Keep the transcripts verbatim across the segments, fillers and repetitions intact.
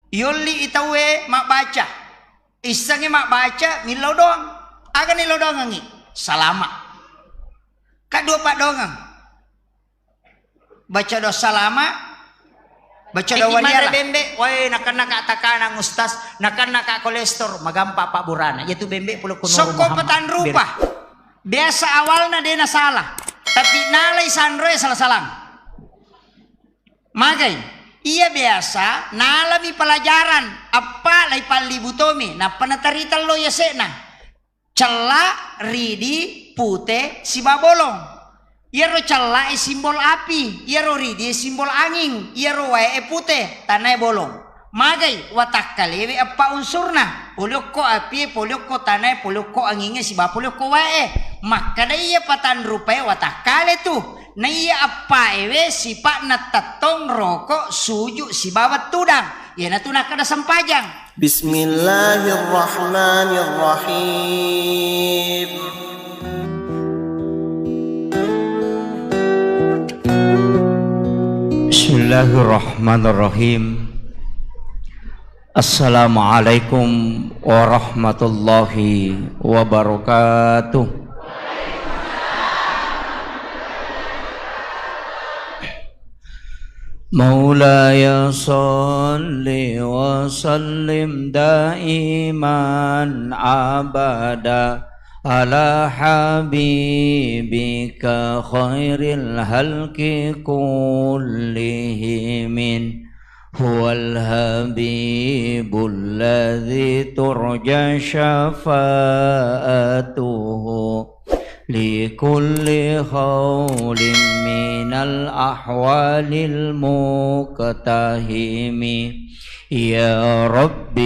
Yolli i tauwe mabbaca. Issengngi mabbaca, millau doang. Aga nillau doangengngi? Salama. Ka dua paddoangeng. Baca doa salama, baca doa waliala. Bembe, wae, nakenna ka takanang, Ustaz, nakenna ka kolestor, magampa pabburana. Iyatu bembe pole ko Nuru Sokko Muhammad. Patanrupa. Biasa awalna de nasalah, tapi nalai sanroe salah-salang. Magai, iya biasa nalami pelajaran, appa lai pallibu tomi, nappa natarita lo yase'na. Cella, ridi, pute, siba bolong. Iyaro cella e simbol api, iyaro ridi e simbol anging, iyaro wae e pute, tanae bolong. Magai, watakkalewe eppa unsurna, pole okko api e, pole okko tanae, pole okko anging e, siba pole okko wae e. Makkeda iya patanrupae watakkale tu. Naiya eppa ewe sipa'na tettong, roko, suju, sibawa tudang. Iyanatu nakkeda sempajang. Bismillahirrahmanirrahim. Bismillahirrahmanirrahim. Assalamualaikum warahmatullahi wabarakatuh. مولاي صل وسلم دائما أبدا على حبيبك خير الخلق كلهم. هو الحبيب الذي ترجى شفاعته لكل هول من الأهوال المقتحم. يا رب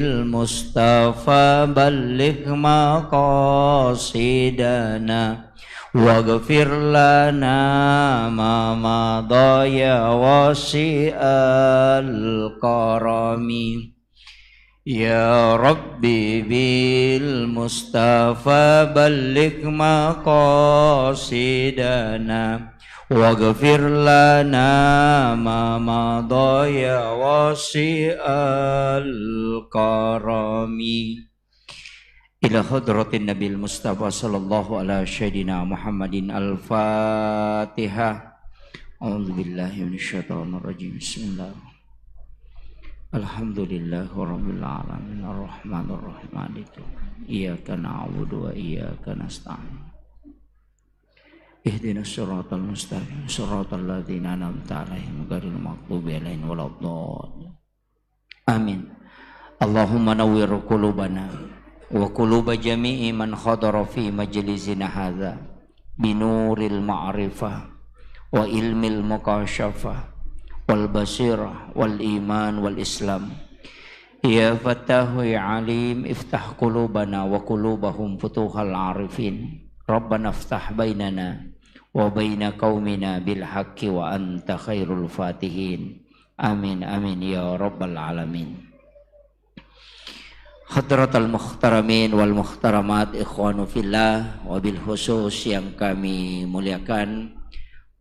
بالمصطفى بلغ مقاصدنا واغفر لنا ما مضى يا واسع الكرم. يا رب بالمصطفى بلغ مقاصدنا واغفر لنا ما مضى يا واسع الكرم. إلى حضرة النبي المصطفى صلى الله على سيدنا محمد. الفاتحة. أعوذ بالله من الشيطان الرجيم. بسم الله. الحمد لله رب العالمين. الرحمن الرحيم. مالك يوم الدين. إياك نعبد وإياك نستعين. اهدنا الصراط المستقيم. صراط الذين أنعمت عليهم غير المغضوب عليهم ولا الضالين. آمين. اللهم نور قلوبنا وقلوب جميع من حضر في مجلسنا هذا بنور المعرفة وعلم المكاشفة والبصيرة والإيمان والإسلام. يا فتاح يا عليم، افتح قلوبنا وقلوبهم فتوح العارفين. ربنا افتح بيننا وبين قومنا بالحق وأنت خير الفاتحين. آمين، آمين يا رب العالمين. Hadratal muhtaramin wal muhtaramat, ikhwanu fillah, wabil khusus yang kami muliakan,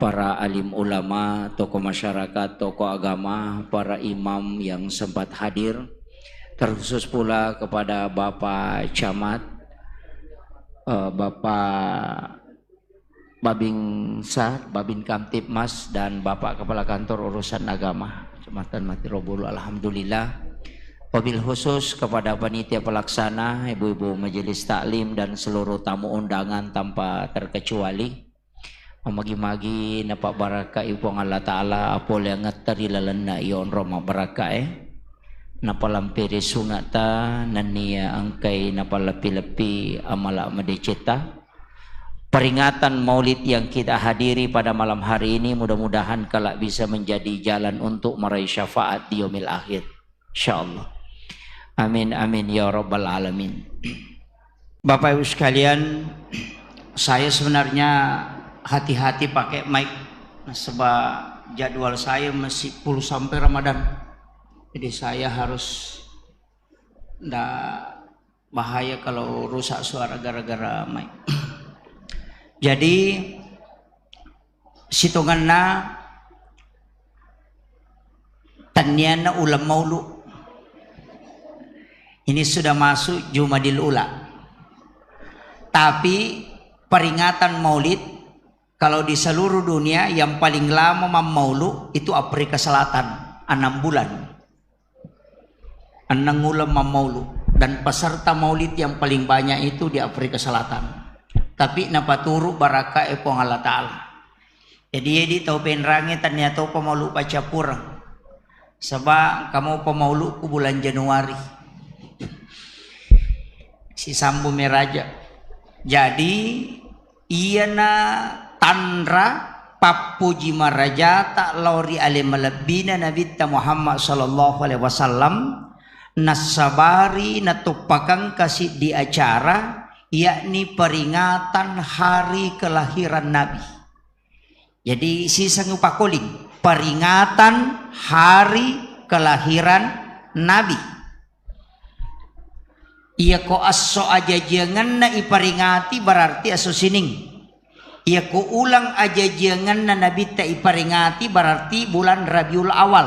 para alim ulama, tokoh masyarakat, tokoh agama, para imam yang sempat hadir, terkhusus pula kepada Bapak Camat, eh, Bapak Babinsa, Babin Kamtibmas, dan Bapak Kepala Kantor Urusan Agama Kecamatan Matirobulu. Alhamdulillah. Wabil khusus kepada panitia pelaksana, ibu-ibu majelis taklim, dan seluruh tamu undangan tanpa terkecuali. Mamagi-magi napabbarakkai Puang Allah Ta'ala, apole angetta ri lalenna iyonro mabbarakkae. Napalamperi sunata, nennia engkai napaleppi-leppi amala madecetta. Peringatan Maulid yang kita hadiri pada malam hari ini, mudah-mudahan kelak bisa menjadi jalan untuk meraih syafaat di yaumil akhir. Insyaallah. Amin, amin, ya rabbal alamin. Bapak Ibu sekalian, saya sebenarnya hati-hati pakai mic, nasaba jadwal saya masih full sampai Ramadan. Jadi saya harus, ndak, bahaya kalau rusak suara gara-gara mic. Jadi, sitongenna Tannianna uleng maulu. Ini sudah masuk Jumadil Ula. Tapi peringatan Maulid, kalau di seluruh dunia yang paling lama mammaulu itu Afrika Selatan, enam bulan. Enneng uleng mammaulu. Dan peserta Maulid yang paling banyak itu di Afrika Selatan. Tapi napaturu barakkae Puang Allah Ta'ala. Jadi, edi tau penrange tannia topa maulu paccappureng. Saba engka mopa mauluku bulan Januari. Sisambu meraja. Jadi, iyana tanra pappuji marajata lao ri ale malebbina Nabitta Muhammad sallallahu alaihi wasallam, nassabari natuppakangka siddi acara, yakni peringatan hari kelahiran Nabi. Jadi, siseng upakoling, peringatan hari kelahiran Nabi. Iyako esso ajajiangenna iperingati, berarti esso Sining. Iyako uleng ajajiangenna Nabitta iperingati, berarti bulan Rabiul Awal.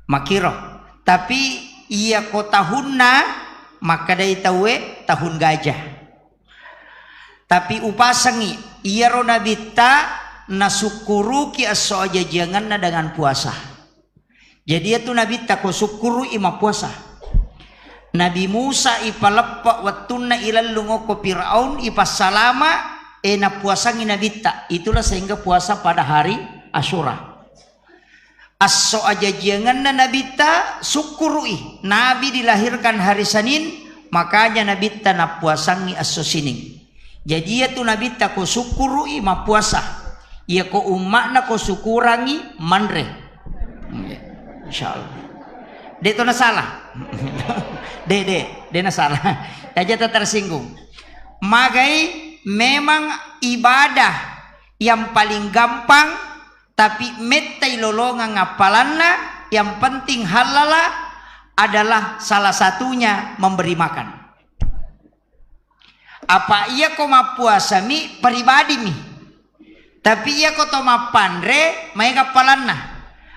Makiro. Tapi iyako tahunna, makkedai tauwe tahun gajah. Tapi upasengi, iyaro Nabitta nasukkuruki esso ajajiangenna dengan puasa. Jadi, iyatu Nabitta ko sukkuru'i mappuasa. Nabi Musa ipaleppe wettunna ilellung okko Firaun, ipassalama, e, nappuasangi Nabitta. Itulah sehingga puasa pada hari Asyura. Esso ajajiangenna Nabitta sukkuru'i. Nabi dilahirkan hari Senin, makanya Nabitta nappuasangi esso Sining. Jadi, iyatu Nabitta ko sukkuru'i mappuasa. Iyako umma'na ko sukurangi manre. Insyaallah. De to nasalah. De, de, de nasalah. Aja tak tersinggung. Magai memang ibadah yang paling gampang, tapi mettai lolongang appalanna, yang penting halala adalah salah satunya memberi makan. Apa iyako mappuasami, pribadimi. Tapi iyako to mappanre, maega appalanna.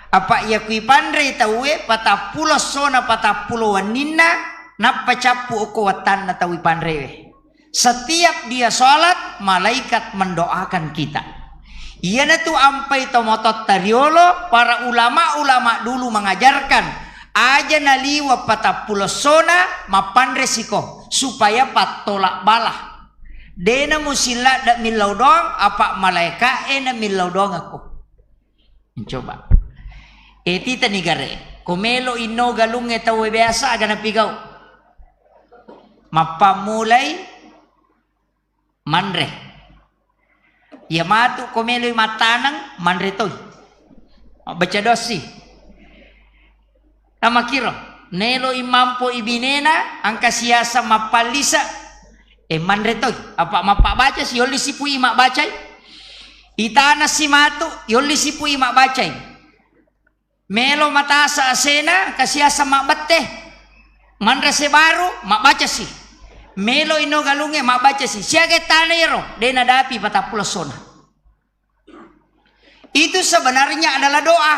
Apa iyako ipanrei tauwe, patappulo essona, patappulo wenninna, nappa cappu okko wattanna tau ipanrewe. Setiap dia sholat, malaikat mendoakan kita. Iyanatu ampai tomatoatta riolo, para ulama-ulama dulu mengajarkan, aja naliwa patappulo essona, mappanre siko, supaya pattolak bala. Dena musilladda millau doang, apa malaika'e na millau doangakko. Coba. E, titani gare. Ko melo inno galungnge tauwe biasa aga napigau. Mappammulai manre. Iya matu ko meloi mattaneng, manre toi. Mabbaca dosi. Namakiro, neloi mampo ibinena, angka siasa mappallisa, e manre toi. Apa mappabaca si, yolli sipui mabbacai. Itana si matu, yolli sipui mabbacai. Melo matasa asena, kasiasa mabbette. Manre sebaru, mabbacasi. Melo ino galungnge, mabbacasi. Siaga tana ero, de nadapi patappulo essona. Itu sebenarnya adalah doa.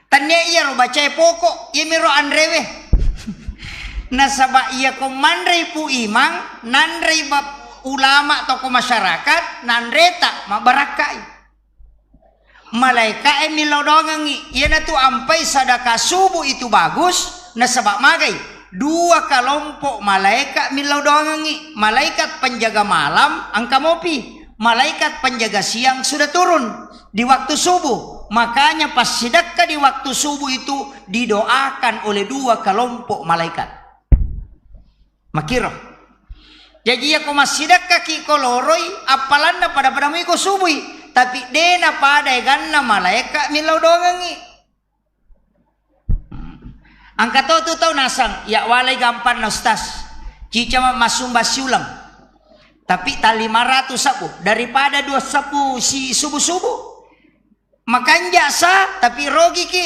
Tannia iyaro bacae pokok, iyamiro anrewe. Nasaba iyako manrei Pu Imang, nanrei bap-, ulama, tokoh masyarakat, nanreta, mabarakkai. Malaika'e millau doangengngi. Iyanatu ampai sadaka subuh itu bagus, nasaba magai? Dua kalompok malaika millau doangengngi. Malaikat penjaga malam engka mopi. Malaikat penjaga siang sudah turun di waktu subuh. Makanya passidekka di waktu subuh itu didoakan oleh dua kalompok malaikat. Makiro. Jaji, iyako massidekkaki ko loroi, appalanna pada-pada muiko subui, tapi de napada eganna malaeka millau doangengngi. Engka to tu tau nasang, ya walai gampanna ustaz, cicama massumba siuleng, tapi ta lima ratus sebbu daripada dua sebbu si subu-subu. Makanja sa, tapi rogiki.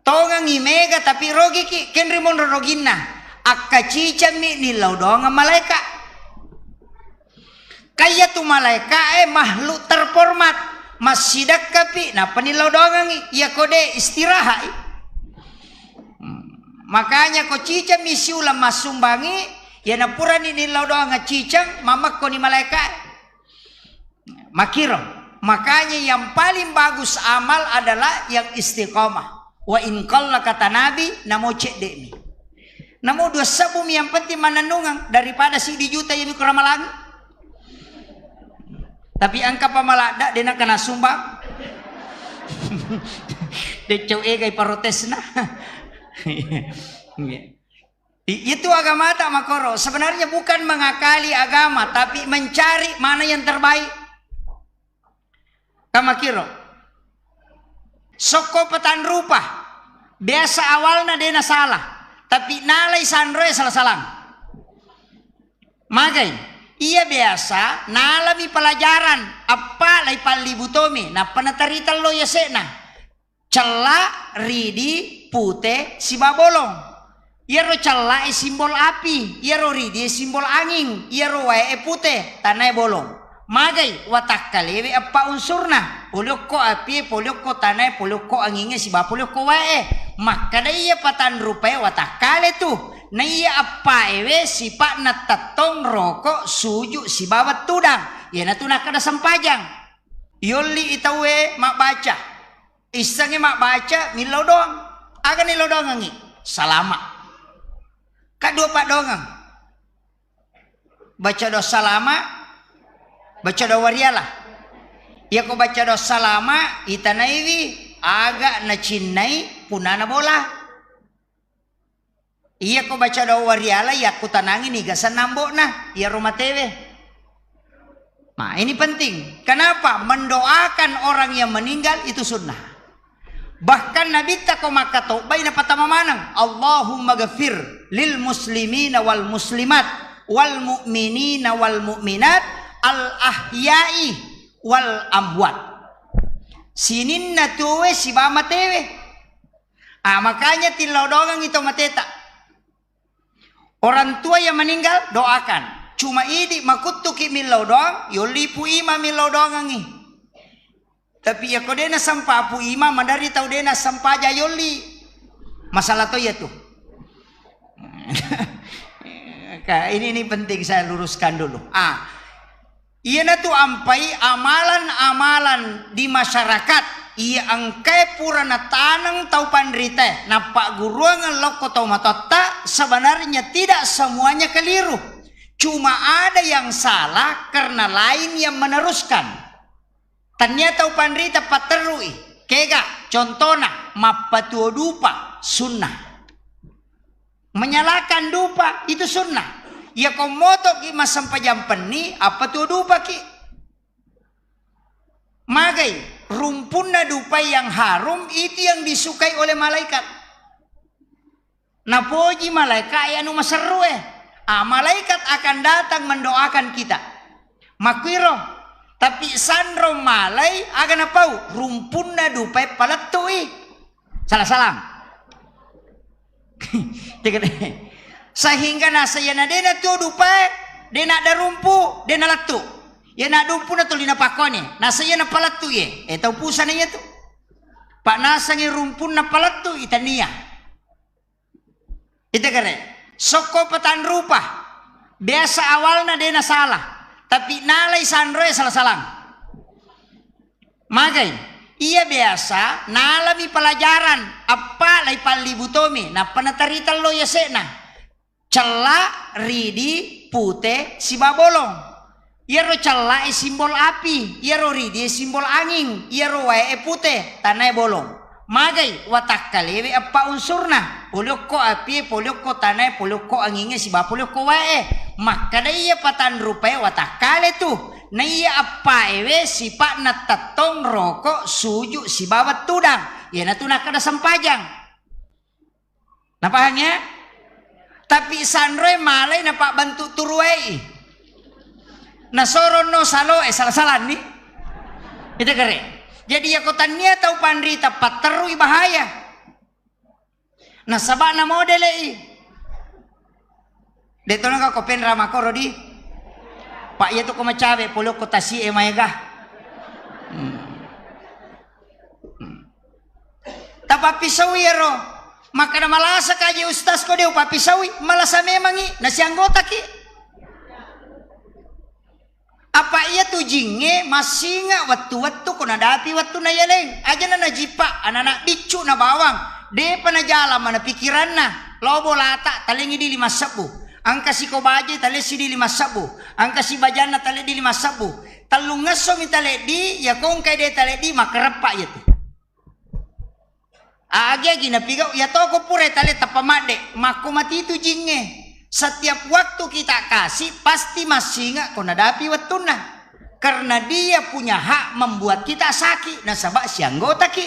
Tongengi mega, tapi rogiki. Kenri monro roginna. Akkacicammi nillau doangeng malaeka. Kaya tu malaeka e makhluk terhormat. Massidekkapi, nappa nillau doangengngi. Iyako de, istiraha'i. Hmm. Makanya ko cicammi siuleng massumbangngi, iyana purani nillau doangeng cicang, mammekkoni malaeka'e. Makkiro. Makanya yang paling bagus amal adalah yang istiqomah. Wa in qalla, kata Nabi, namo cedde'mi. Namo dua sebbumi yang penting mannennungeng daripada siddi juta iyami ko ramalangi. Tapi engka pa maladda de nakana sumbang. De cau egai parotesna. I-, itu agamata makoro. Sebenarnya bukan mengakali agama, tapi mencari mana yang terbaik. Kamakiro. Sokko patanrupa. Biasa awalna de nasalah, tapi nalai sanroe salah-salang. Magai. Iya biasa nalami pelajaran, appa lai pallibu tomi, nappa natarita lo yase'na. Cella, ridi, pute, siba bolong. Iyaro cella e simbol api, iyaro ridi e simbol anging, iyaro wae e pute, tanae bolong. Magai watakkalewe eppa unsurna, pole okko api e, pole okko tanae, pole okko angingnge, siba pole okko wae e. Makkeda iya patanrupae watakkale tu. Naiya eppa ewe sipa'na tettong, roko, suju, sibawa tudang. Iyanatu nakkeda sempajang. Yolli i tauwe mabbaca. Issengngi mabbaca, millau doang. Aga nillau doangengngi? Salama. Ka dua paddoangeng. Baca doa salama, baca doa wariala. Iyako baca doa salama, itanaiwi aga nacinnai punnana bola. Iyako baca doa wariala, yakkutanangi niga sennang ambo'na, iyaro matewe. Nah, ini penting. Kenapa? Mendoakan orang yang meninggal itu sunnah. Bahkan Nabitta ko makkatobbai napatama maneng, "Allahumma ghafir lil muslimina wal muslimat wal mu'minina wal mu'minat al ahya'i wal amwat." Sininna tuwe siba matewe. Ah, makanya tillau doangengngi to mateta. Orang tua yang meninggal, doakan. Cuma idi makuttuki millau doang, yolli Pu Ima millau doangengngi. Tapi ya ko de nasempa Pu Ima, madari tau de nasempa aja yolli. Masalah to iya tu. Ka-, ini, ini penting saya luruskan dulu. Ah, Iyanatu ampai amalan-amalan di masyarakat iya engkae pura nataneng tau panritae, nappagguruangeng lokko tau matoatta, sebenarnya tidak semuanya keliru. Cuma ada yang salah karena lain yang meneruskan. Tania tau panrita patterui, kega, contona, mappatuo dupa, sunnah. Menyalakan dupa itu sunnah. Iya ko motoki massempajang penni, apa tuo dupaki? Magai, rumpunna dupa yang harum itu yang disukai oleh malaikat. Napoji malaikat e anu maserrue. Ah, malaikat akan datang mendoakan kita. Makuiro, tapi sanro malai aga napau, rumpunna dupae palettui. Salah-salah. Sehingga nasayana dena tuo dupae, dena ada rumpu, dena lettu. Yana dumpu na tuli napakkone, nasayana palettu ye. Eh, tau pusana iya tu. Pak nasangi rumpunna palettu itania. Ita kare, sokko patanrupa. Biasa awalna de nasalah, tapi nalai sanroe salah-salang. Magai, iya biasa nalami pelajaran, appa lai pallibu tomi, nappa natarita lo yase'na. Cella, ridi, pute, siba bolong. Iyaro cella e simbol api, iyaro ridi e simbol anging, iyaro wae e pute, tanae bolong. Magai watakkalewe eppa unsurna, pole okko api e, pole okko tanae, pole okko angingnge, siba pole okko wae e. Makkeda iya patanrupae watakkale tu. Naiya eppa ewe sipa'na tettong, roko, suju, sibawa tudang. Iyanatu nakkeda sempajang. Napahang ya? Tapi sanroe malai napabbentuk turuwei. Nasoro no saloe, salah-salanni. Itu kere. Jadi yako tania tau panrita patterui bahaya. Nasaba na modele i. De tona ka ko penra makoro di. Pak iya tu ko macawe polo ko tasi e maega. Hmm. Pappisau iyaro. Makkeda, "Malasa kaji ustaz ko de' upappisaui?" Malasa memangngi, nasianggotaki. Apa iya tu jingnge massinga wettu-wettu ko nadapi wettunna yaleng. Ajana najipa anak-anak biccu na bawang. De'pa najala mana pikiranna. Lao bolata talengi di lima sebbu. Engka siko baje talessi di lima sebbu. Engka si bajanna tale di lima sebbu. Tellungngesso mi tale di, ya ko engka de' tale di, makareppa iya tu. Agi-agi napigau, iya toko pura tale tappa madde, makko matitu jingnge. Setiap waktu kita kasih, pasti massinga ko nadapi wettunna. Karena dia punya hak membuat kita sakit, nasaba sianggotaki.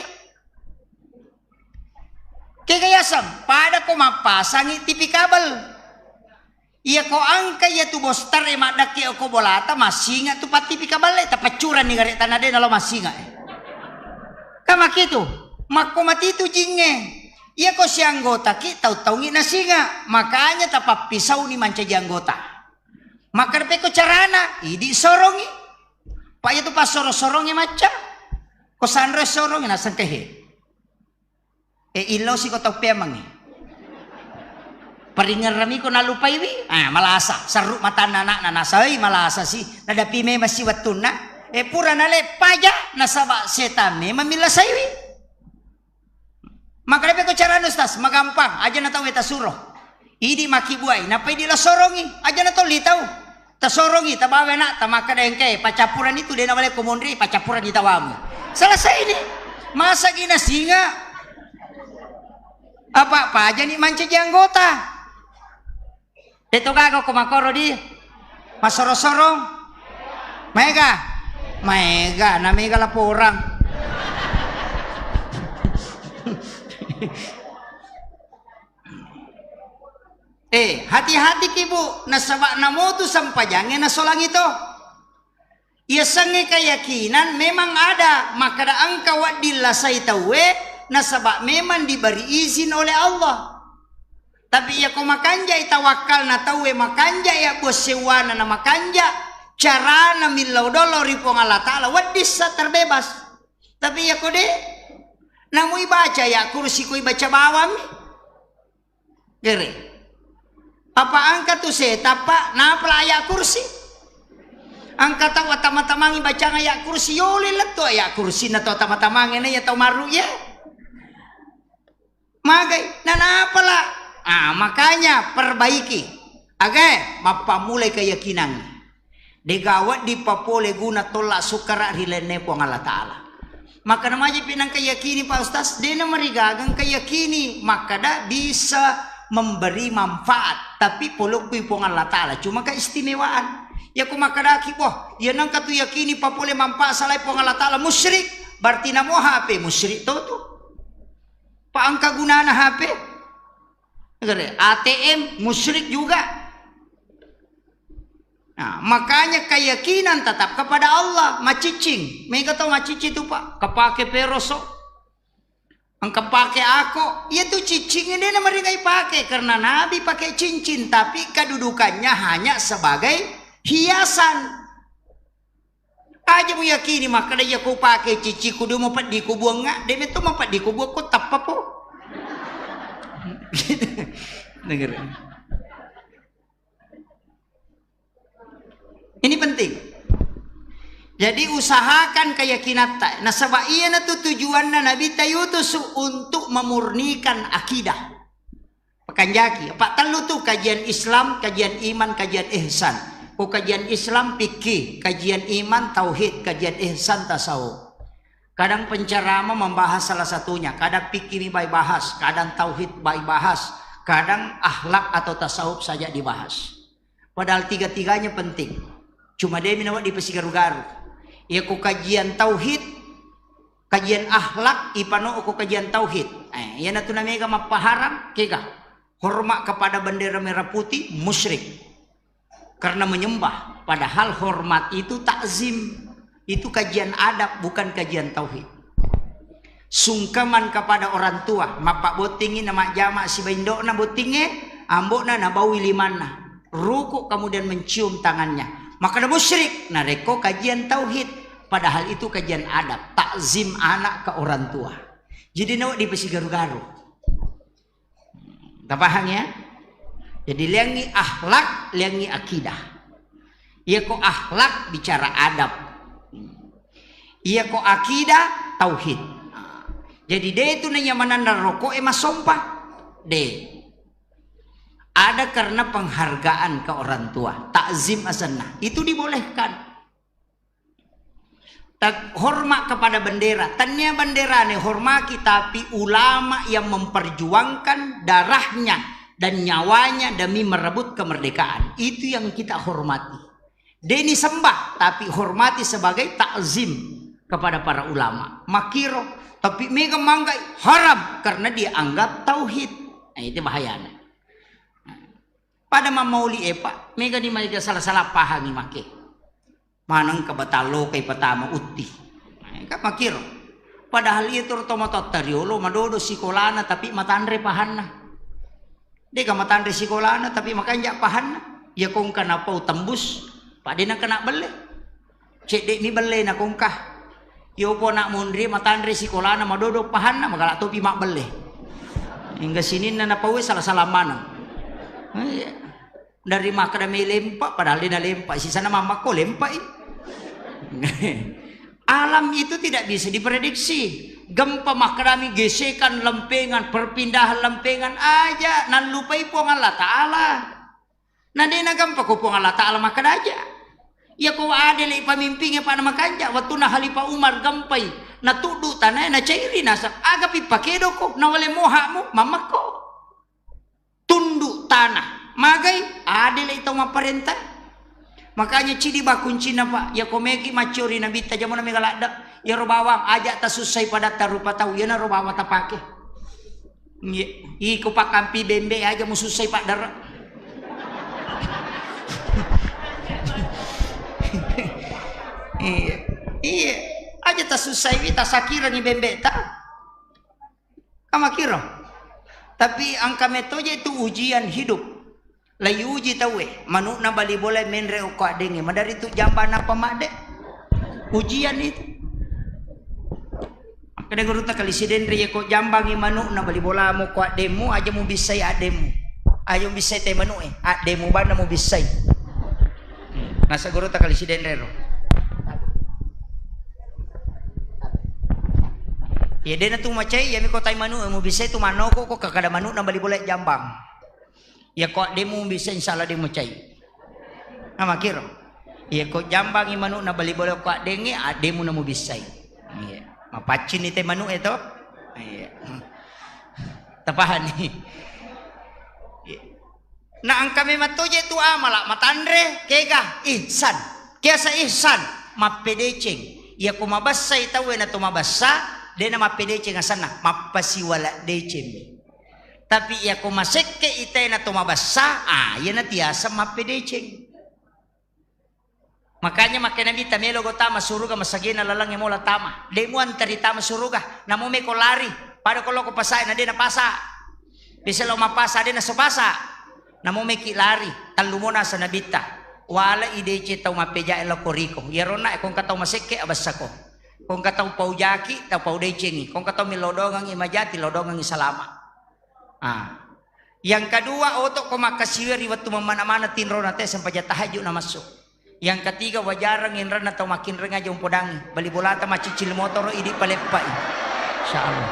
Kega yaseng, pada ko mappasangi T V kabel. Iya ko engka iya tu bostar e maddakke oko bolata, massinga tu pattipi kabelle, tapaccuranni gare tanah de' nalo massinga e. Ka makitu, makko matitu jingnge. Iya ko sianggotaki tau-taungi nasinga, makanya tapappisauni mancaji anggota. Makkarepeko carana, idi sorongi. Pa iya tu passoro-sorongi macca. Ko sanro sorongi nasengkehe. E, illau siko tau pemangngi. Paringerrami ko nalupaiwi, ah, malasa, serru matanna anakna, nasai malasa si, nadapi memang si wettunna. E, pura naleppaja, nasaba setan memang millasaiwi. Makanya ko carana ustaz, magampang, aja na tau tasuro. Idi makkibuai, nappa idi lasorongi, aja na tolli tau. Tasorongi, tabawa anakta, makkeda engkae, paccappurani tu, de' nawale ko monri, paccappurani tawamu. Selesai ini. Masagi nasinga. Apa pajani mancaji anggota. De'to gaga ko makkoro di. Massoro-sorong. Maega. Maega, na maega laporang. Eh, hati-hatiki, Bu, nasaba namotu sempajangnge nasolangi to. Yasengnge keyakinan memang ada, makkeda engka wedding lasai tauwe, nasaba memang diberi izin oleh Allah. Tapi iya ko makanjai tawakkalna tauwe, makanjai abbuang sewwana na makanja, carana millau dolo ri Puang Allah Ta'ala, wedding sa terbebas. Tapi iya ko de', namui baca ayat kursi, koi baca bawammi. Gere. Apa engka tu setappa napala ayat kursi? Engka tau tama-tamangi bacang ayat kursi, yoli lettu ayat kursi na tau tama-tamangi na iya tau marru ye. Magai, nanapala. Ah, makanya perbaiki. Agae, mappammulai keyakinan. De'ga wedding papole guna tolla sukkara ri lainna Puang Allah Ta'ala. Maka namaji pi nengka yakini, Pak Ustaz, de' namarigaga engka yakini, makkeda bisa memberi manfaat, tapi polokkui Puang Allah Ta'ala, cuma keistimewaan. Iya ko makkedaki, "Wah, iya nengka tu yakini papole manfaat salai Puang Allah Ta'ala, musyrik." Berarti namo H P musyrik to tu. Pa engka gunana H P? Gere, A T M musyrik juga. Nah, makanya keyakinan tetap kepada Allah, maciccing. Mega tau maciccing tu, Pak. Kepake peroso. Engka pake ako, iya tu ciccing ini namarigai pake karena Nabi pakai cincin, tapi kedudukannya hanya sebagai hiasan. Aja muyakini makkeda, "Iya ko upake cicciku, de' mupeddi kubuangnga, de' metto mapeddi kubuakku, tappa po." Gitu. Dengar. Ini penting. Jadi usahakan keyakinatta. Nasaba iyanatu tujuanna Nabitta Yusuf untuk memurnikan akidah. Pakanjaki, apa tellu tu, kajian Islam, kajian iman, kajian ihsan. Ko kajian Islam fikih, kajian iman tauhid, kajian ihsan tasawuf. Kadang penceramah membahas salah satunya, kadang fikih mi bai bahas, kadang tauhid bai bahas, kadang akhlak atau tasawuf saja dibahas. Padahal tiga-tiganya penting. Cuma de' mi nawedding dipasigaru-garu. Iya ko kajian tauhid, kajian akhlak, ipano ko kajian tauhid. Eh, iyanatu namega mappaharang, kega. Hormat kepada bendera merah putih, musyrik. Karena menyembah. Padahal hormat itu takzim. Itu kajian adab, bukan kajian tauhid. Sungkeman kepada orang tua, mappabbottingi na majjama sibawa indo'na bottingnge, ambo'na nabaui limanna. Ruku' kemudian mencium tangannya. Makkeda musyrik, narekko kajian tauhid. Padahal itu kajian adab, takzim anak ke orang tua. Jadi nawa dipasigaru-garu. Tapahang ya? Jadi liangi akhlak, liangi akidah. Iya ko akhlak bicara adab. Iya ko akidah tauhid. Jadi de tu nanya mananna rokok e masompa. De. Ada karena penghargaan ke orang tua, takzim asanna. Itu dibolehkan. Tak hormat kepada bendera. Tania bendera ne hormati, tapi ulama yang memperjuangkan darahnya dan nyawanya demi merebut kemerdekaan. Itu yang kita hormati. Deni sembah, tapi hormati sebagai takzim kepada para ulama. Makiro, tapi mega manggai haram karena dia anggap tauhid. Nah, itu bahayanya. Pada mammauli e, Pak, mega ni mega salah-salah pahangi make. Maneng ke batallo kai patama utti. Nah, kan makiro. Padahal itu to matotta riolo madodo sikolana tapi matanre pahanna. Dega matanre sikolana tapi makanja pahanna. Ya kongka napau tembus, Pak, dena kena belle. Cedde mi belle na kongka. Yopo anak monri matanre sikolana madodo pahanna magala topi mabbelle. Hingga sininna napaue salah-salah maneng. Iya. Dari makkeda mai lempa, padahal dena lempa. Sisana mammakko lempai. Alam itu tidak bisa diprediksi. Gempa makkedami gesekan lempengan, perpindahan lempengan aja nallupai Puang Allah Ta'ala. Na de nagempa ko Puang Allah Ta'ala makkeda aja. Iya ko adele pamimpinge pa na makanja, wettunna Khalifah Umar gempai, natuddu tanae, nacairi naseng, agapi pakedoko, nawale mohamu, mammakko. Tunduk tanah, magai, adele tau mapparenta. Makanya cidi ba kuncinna, Pak, iya ko meki macciori nabitta jamana mega ladde, iyaro bawang aja tasussai padatta rupa tau, iyanaro bawang tapake. Iya. Iko pakkampi bembe aja musussai paddara. Iya. Iya. Aja tasussai wi, tasakirangi bembe ta. Kamakiro. Tapi angka metoje itu ujian hidup. Laiuji tauwe, manu'na bali bola menre okko addengnge, madari tu jamba nappa madde. Ujian itu. Makkeda gurutta kali sidenre, yako jambangi manu'na bali bolamu okko addemmu, aja mubissai addemmu. Aja mubissai te manu'e, addemmu banna mubissai. Nasa gurutta kali sidenre ro. Ya dena tu macai, yami kotai manu'e mubissai tu manoko ko kakada manu'na bali bola jambang. Iya ko addemu mubissai, insya Allah de mucai. Nah, makiro. Iya ko jambangi manu'na bali bola ko addengnge, addemu na mubissai. Iya. Mapaccinni te manu'e to. Iya. Tapahani. Iya. Na engka memang toje tu amala matanre, kega ihsan. Kiasa ihsan, mappedeceng. Iya ko mabessai tauwe na to mabessa, de na mappedeceng asanna, mappasiwala deceng. Tapi iya ko masekke itae na to mabessa, ah, iyana tiaseng mappedeceng. Makanya makkeda Nabitta, melo go tama suruga masagena lalangnge mola tama. De muantari tama suruga, namo meko lari. Pada ko loko pasae na de na pasa. Bisa lo mapasa de na so pasa. Namo meki lari, tellu mo nasa Nabitta. Wala i deceng tau mappejae loko riko. Iyaronna e ko engka tau masekke abessako. Ko engka tau paujaki, tau pau decengi. Ko engka tau milodongengi majati, lodongengi salama. Ah. Yang kedua, oto ko makkasiwi ri wettu mammana-mana tinrona te sempajang tahajud na massu. Yang ketiga, wajareng inrenna tau makkinreng aja umpodangi. Bali bolata maccicil motoro idi paleppai. Insya Allah.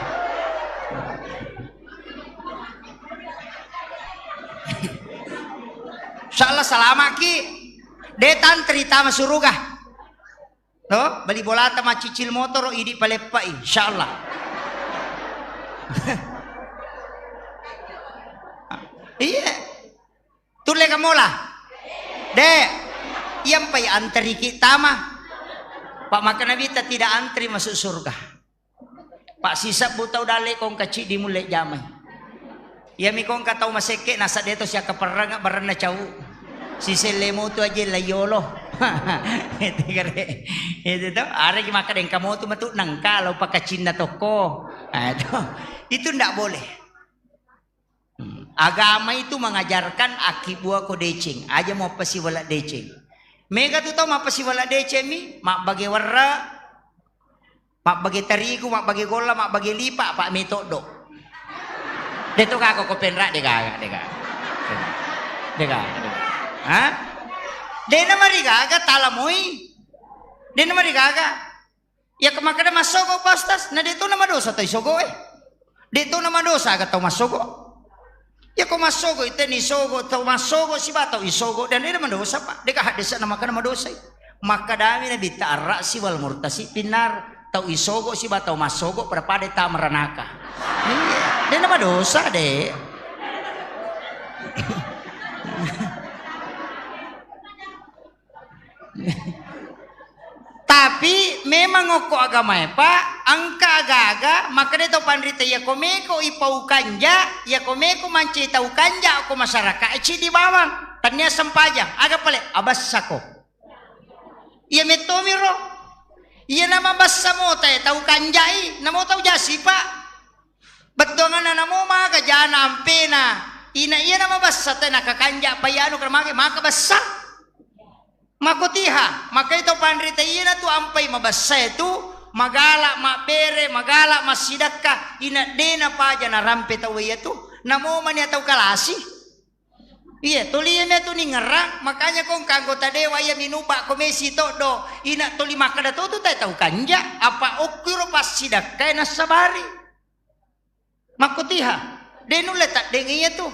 Insya Allah salamaki. De tantri tama suruga. To, bali bolata maccicil motoro idi paleppai, insyaallah. Iya. Tulle kamola? De. Iyampai antariki tama. Pak, maka Nabi ta tidak antri masuk surga. Pak, sisebbu tau dalle kongka ciddi mulle jamai. Iyami kongka tau masekke nasa deto siakkaperrang barenna cau. Siselle motu aje la yolo. Itu kare. Itu to. Areki makkeda engka motu matu nengka lo pakacinna tokko. Ah, itu. Itu ndak boleh. Hmm. Agama itu mengajarkan akkibuako deceng. Aja mau pasiwala deceng. Mega tu tau mappasiwala deceng mi, mabbage warra, Mabbage tarigu, mabbage golla, mabbage lipa, apa metoddo. De to kako ko penra, de gaga, de gaga. De gaga, de gaga. Ha? De na marigaga talamoi. De na marigaga. Iya ko makkeda massogo, Pak Ustaz, na de to na madosa tau isogo e. De to na madosa aga tau massogo. Iya ko massogo, ite ni sogo, tau massogo siba tau isogo, dan de na madosa, Pak. De ka haddesa na makkeda madosai. Makkedami Nabitta, "Ar-ra'si wal murtasi finnar." Tau isogo siba tau massogo pada-pada tama ranaka. Iya, de na madosa, de. Tapi memang okko agamae, Pak, engka aga-aga makkeda to panrita, iya ko meko ipau kanja, iya ko meko mancaji tau kanja ko masyarakat, eh, cidi bawang, tania sempajang, aga pale, abessako. Iya mettomiro. Iya nama bessa mo tae tau kanjai, namo tau jasi, Pak. Bettuanganna namo maga jana ampena. Ina iya nama bessa te nakakanja pai anu kena mage maka bessa. Makotiha, makai tau panrita iyana tu ampai mabessa itu, magala mabbere, magala massidakka, ina dena paja narampe tau iya tu. Namo mani tau kalasi. Iya, tuli iya tu ningerang, makanya ko engka anggota dewa iya minuba ko mesi toddo, ina tuli makkeda to tu tae tau kanja, apa okkiro passidakkae nassabari. Makkutiha, de nulle taddeng iya tu.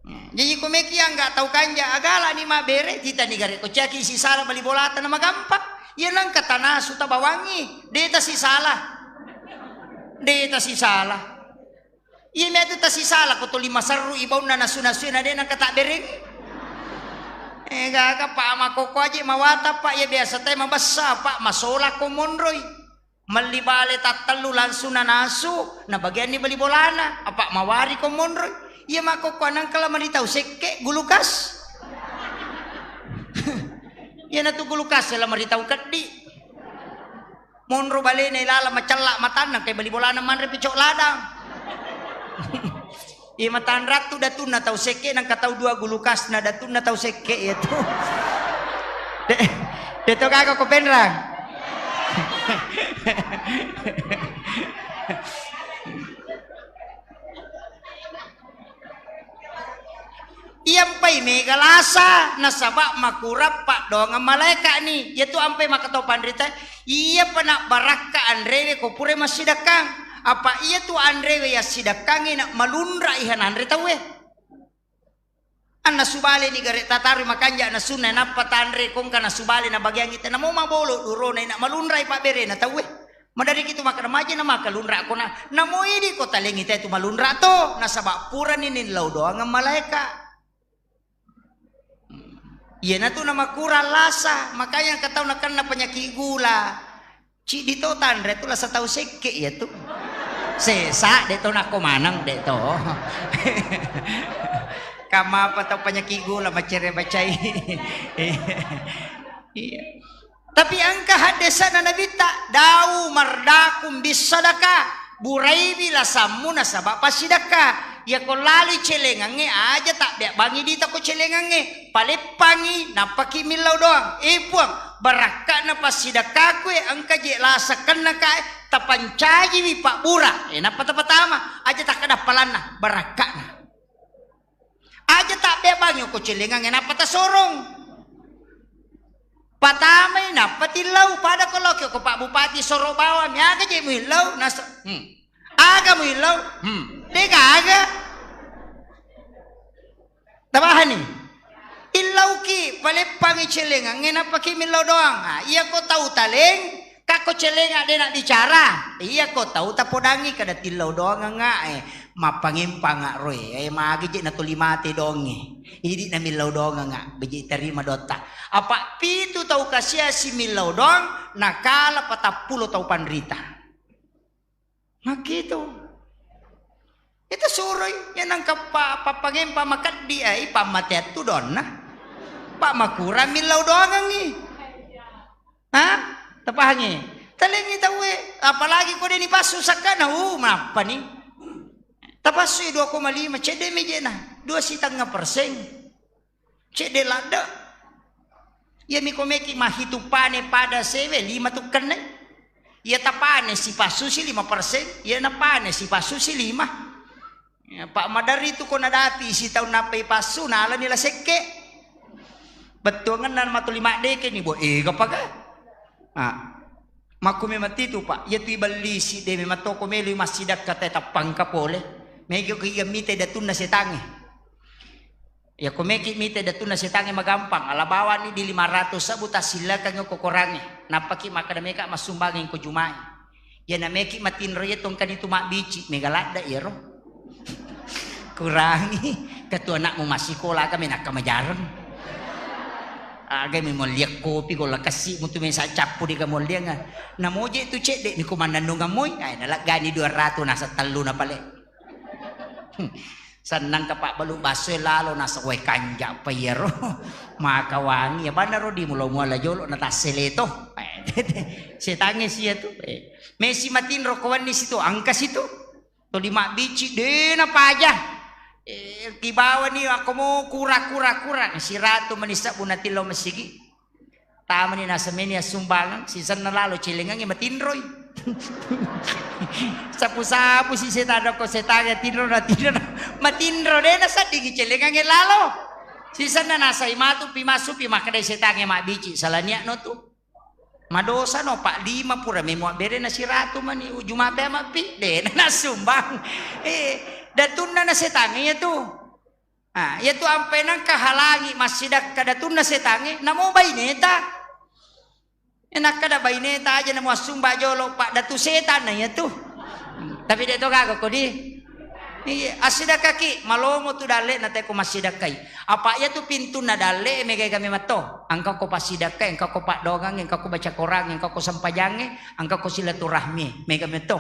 Jaji ko meki angga tau kanja, agala ni mabbere, titani gare ko caki sisala bali bolata na magampa. Iya nangka tanasu tabawangi, de tasisala. De tasisala. Iya metu tasisala ko tuli maserru ibaunna nasu-nasu na de nangka tabbereng. Eh, gaga, Pak, makkokko aje mawata, Pak, iya biasa tae mabessa, Pak, masola ko monroi. Melli bale tattellu langsung nanasu, nabagianni bali bolana, apa mawari ko monroi. Iya makkokko anangka la mani tau sekke, gulukas. Iya natu gulukas la mani tau keddi. Monro balena ilala macella matanna, kai bali bolana manre picok ladang. Iya matanrattu datunna tau sekke, nangka tau dua gulukasna datunna tau sekke iya tu. De, de to gaga ko penrang. Iyampai mega lasa, nasaba makurang paddoangeng malaeka'ni. Iyatu ampai makkatau panrita, iyapa nabbarakka anrewe ko pura massidakkang. Apa iyatu anrewe yassidakkangnge na malunra iha nanre tauwe. Annasu baleni gare tatarui makanja nasunna, nappa tanre kongka nasu bale nabagiangngi te, namo mabolo durona ina malunrai pabberena tauwe. Maderiki tu makkeda maje na makkalunra kona, namo idi ko talengi te tu malunra to, nasaba purani nillau doangeng malaeka. Iyanatu namakurang lasa, makanya engka tau nakenna penyakit gula. Ciddi to tanre tu lasa tau sekke iya tu. Sesa de to nakko maneng de to. Kamapa tau penyakit gula macere bacai. Iya. Tapi engka haddesana Nabitta, "Dau mardakum bis sadaka, buraiwi lasammu nasaba passidakka. Iyako lalui celengangnge aja tabbeabbangi dita ko celengangnge, paleppangi nappaki millau doang. Eh Puang, barakka'na passidakkaku e, engka je lasa kennaka e, tapancajiwi pabbura." Eh, nappa tapatama, aja takkada palanna, barakka'na. Aja tabbeabbangi ko celengangnge nappa tasorong. Patamai nappa tillau, pada ko loki ko Pak Bupati soro bawang, miaga je muillau, nasa, hmm. Aga muillau, hmm. Degaga. Tabahani. Illauki, paleppangi celengangnge nappaki millau doang. Ah, iya ko tau taleng, Kakko celenga de nabbicara. Iya ko tau tapodangi kada tillau doangengnga e. Mappangempanga roe. E magi je natuli mate donge. Idi namillau doangengnga. Beji tarima dotta. Apa pitu tau kasiasi millau doang nakala patappulo tau panrita. Makkitu. Itu suroi, ya nangka pa-, pappangempa makeddi ai, pammateattu donna. Pak makurang millau doangengngi. Ha? Tapahangi? Talengi tauwe, apalagi ko deni passu sakkana, uh, mappani. Tapassui dua koma lima, cedde mejena, dua sitengnga persen. Cedde ladde. Iyami ko meki mahitu pane pada sewe, lima tukkenne. Iya tapane sipassu si lima persen, iya napane sipassu si lima. Ya, Pak Madari tu ko nadapi sitaung nappai passu, nalani la sekke. Bettuangenna matu lima deke ni, bo, ega paga. Ah. Makku memang titu, Pak. Iya tu ibellisi de memang toko melu massidakka te tappangka pole. Mega ko iya mite datunna setange. Iya ko meki mite datunna setange magampang, ala bawani di lima ratus sebbu tassillakangi ko korange. Nappaki makkeda meka massumbangeng ko Juma'i. Iya na meki matinro iya tongkani tu mabbici, mega ladda iyaro. Kurangi, ketua anakmu massikola aga menakka majareng. Aga memolliang kopi golla kessi mutu mesa cappu di kamollianga. Namoje tu cedde ni ko mannennungang moi, ai nalaggani dua ratus nasa tellu na pale. Sennang ka pabbalu basso e lalo, nasa wae kanja pa iyaro. Maka wangi, ya banna ro di mulo muala jolo na tassele to. Eh, setange sia tu. Eh, mesi matinro ko wenni situ, angka situ. Toli mabbici de na paja. Eh, kibawani ako mo kura, kura, kura. Siratu mani sebbu natillo masigi. Tamani nasemeni assumbangeng, sisenna lalo celengangnge matinroi. Sapu-sapu si setang ko setangnge tinro na tinro na matinro de na seddingi celengangnge lalo. Sisenna nasai matu pi massu pi makkedai setangnge mabbici, sala niatno tu. Madosa no, Pak, lima pura memu abbere na siratu mani, uju mape mapi de na nassumbang. Eh, datunna na setangnge iya tu. Ah, iya tu ampai nengka halangi massidakka datunna setangnge, namo baineta. Eh, nakkeda baineta aja namo assumba jolo, Pak, datu setanna iya tu. Tapi de to gaga ko di. Iya, assidakkaki, malomo tu dalle na teko massidakkai. Apa iya tu pintunna dalle, mega-ega memang to. Engka ko passidakkai, engka ko paddoangang, engka ko baca korangnge, engka ko sempajangnge, engka ko silaturahmi, mega memang to.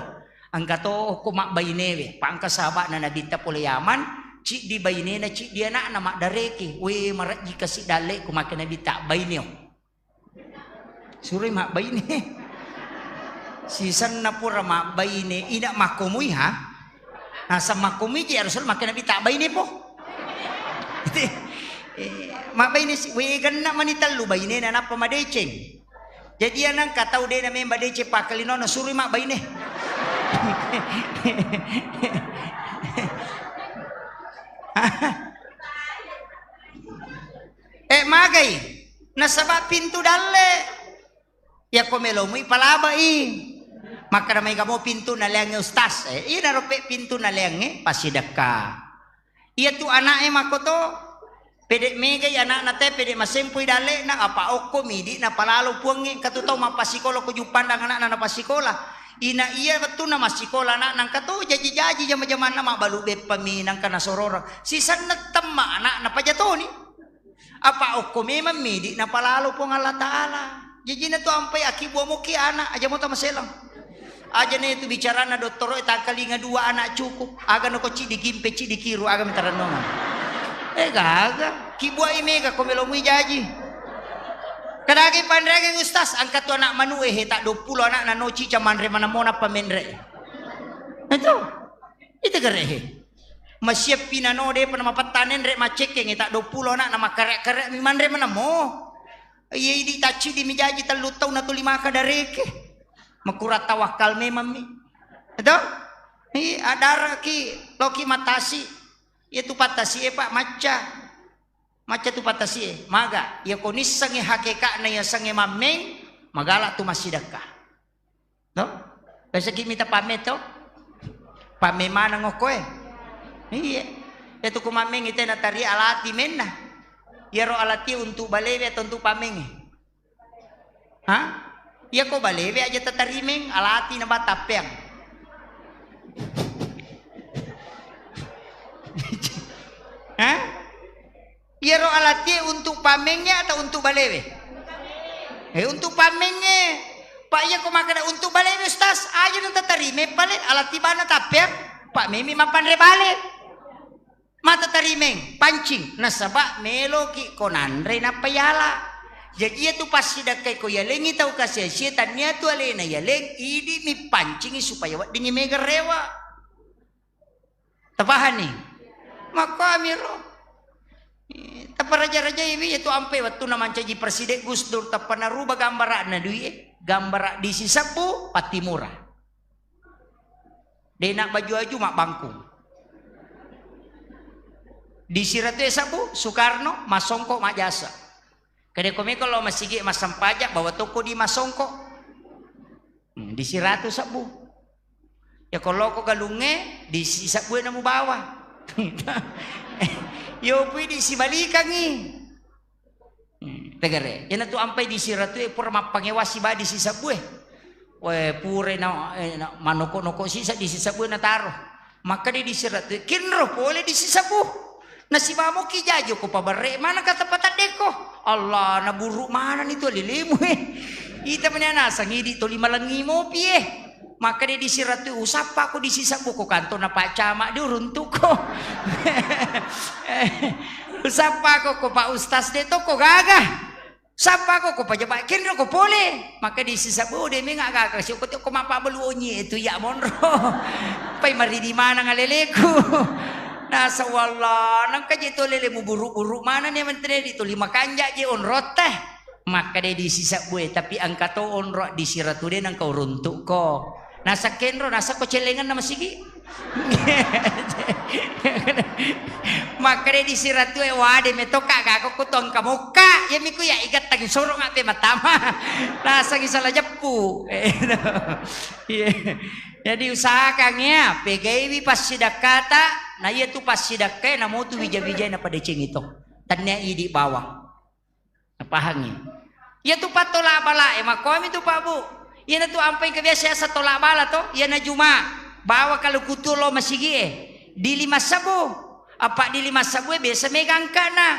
Engka to ko mabbainewe, pangka sahaba'na Nabitta pole Yaman, ciddi bainena, ciddi ana'na maddareke. We, marejji kasi dalle, ko make Nabitta, baineo. Suroi mabbaine. Sisenna pura mabbaine, ina makkomui ha? Naseng makkomui je harus make Nabitta baine po. Eh, mabbaine si, we, genna mani tellu bainena nappa madeceng. Jaji iya nengka tau de na memba deceng pakkalinona suroi mabbaine. Eh, magai? Nasaba pintu dalle. Iya ko melomui palabai. Makkeda maega mo pintu naleangnge ustaz. Eh, inaro pe pintu naleangnge passidekka. Iya tu ana'e makkoto, pede megai ana'na te, pede masempui dalle'na, apa okko midi napalalo puangnge, engka tu tau mappasikola ko Juppandang ana'na napassikola. Ina iya wettunna massikola ana'na engka to jaji-jaji jama-jamanna mabbalu beppa mi nangka nasororeng. Sisenna temma ana'na pajatoni. Apa okko memang midi napalalo Puang Allah Ta'ala. Jajina tu ampai akibua moki anak, aja mo tamaselang. Aja na itu bicarana dottoro e tangkalinga dua anak cukup. Aga nako cidi gimpe cidi kiru aga mitaranongan. Eh gaga. Kibua i mega ko melomui jaji. Kadagi panreangi ustaz, angka tu anak manu e he tak dua puluh anak na no cica manre mana mona pamenre. Itu. Itu gare he. Masiappi nano depa namapettane nre maccekkeng tak dua puluh anak na makkare-kare mi manre mana mo. Iya idi taccidi mi jaji tellu tau na tuli maka dareke. Makurang tawakkal memang mi. Itu? Iya, adaraki loki matasi. Iya tu patasi e, Pak, macca. Macca tu patasi e. Maga, iya ko nissengi hakeka'na iya sengi mammeng, magala tu massidekka. To? Biasaki mita pamme to? Pamme maneng okko e. Iya. Itu ku mammeng ite natari alati menna. Iyaro alati untuk balewe atau untuk pamenge? Ha? Iya ko balewe aja tatarimeng, alati na batappeang. Ha? Iyaro alatie untuk pamenge atau untuk balewe? Eh, untuk pamenge. Pak iya ko makkeda untuk balewe, Ustaz, aja na tatarime pale alati bana tappeang. Pak memi mapanre bale. Mata tarimeng, pancing, nasaba meloki ko nanre nappa yala. Jaji iya tu passidakkai ko yalengi tau kasiasie, tania tu alena yaleng, idi mi pancingi supaya weddingi mega rewa. Tapahani? Makkuamiro. Eh, taparaja-rajai wi iya tu ampe wettunna mancaji presiden Gus Dur, tappa naruba gambara'na dui e. Gambara disi sebbu, Pattimura. Dena baju-aju mabbangkung. Disi Ratue sebbu, Soekarno, massongko majjasa. Kedeko meko lo masigi massempajang, bawa toko di massongko. Hmm, disi Ratu sebbu. Ya ko loko galungnge, disi sebbu e namu bawa. Yopui disi balikangi. Hmm, tegere. Iyana tu ampai disi Ratue pura mappangewa siba disi sebbu e. We, pura na, eh, na, manoko-noko sisa disi sebbu e nataro. Makkeda disi Ratue, kinro pole disi sebbu. Nasiba moki jajo ko pabarre mana kata pataddeko. Allah, naburu mana ni tu lilemu e. Ita mani nasang idi toli malengi mopi e. Makkeda disi Ratue, usappako disi sebbu ko kantona Pak Camat de uruntuko. Usappako ko Pak Ustaz de toko gaga. Sappako ko pajaba kenro ko pole. Makkeda disi sebbu de menga gaga sio ko toko mappabalu onyi e tu ya monro. Pai maridi manang aleleku. Nasa wallah, nangka je to lele mu buru-buru mana ni menteri di toli makanja je onrotta. Makkeda disi sebbu e, tapi engka to onro disi Ratu de nangka uruntuko. Nasa kenro, nasa ko celengan na masigi. Makkeda disi Ratue, wade metoka gako ko to engka mokka. Yamiku ya igattangi sorong ape matama. Nasangi salah jeppu. Iya. Jadi usahakan ya, pegaiwi passidakkata, na iya tu passidakkae namotu wija-wijai na padeceng itu. Tannia idi bawang. Napahangngi? Iyatu pattolak bala e, makkomi tu Pak Bu. Iyana tu ampai kebiasa yasa tolak bala to, iyana Juma. Bawa kaluku tu lo masigi e. Di lima sebbu. Apa di lima sebbu e biasa mega angkana.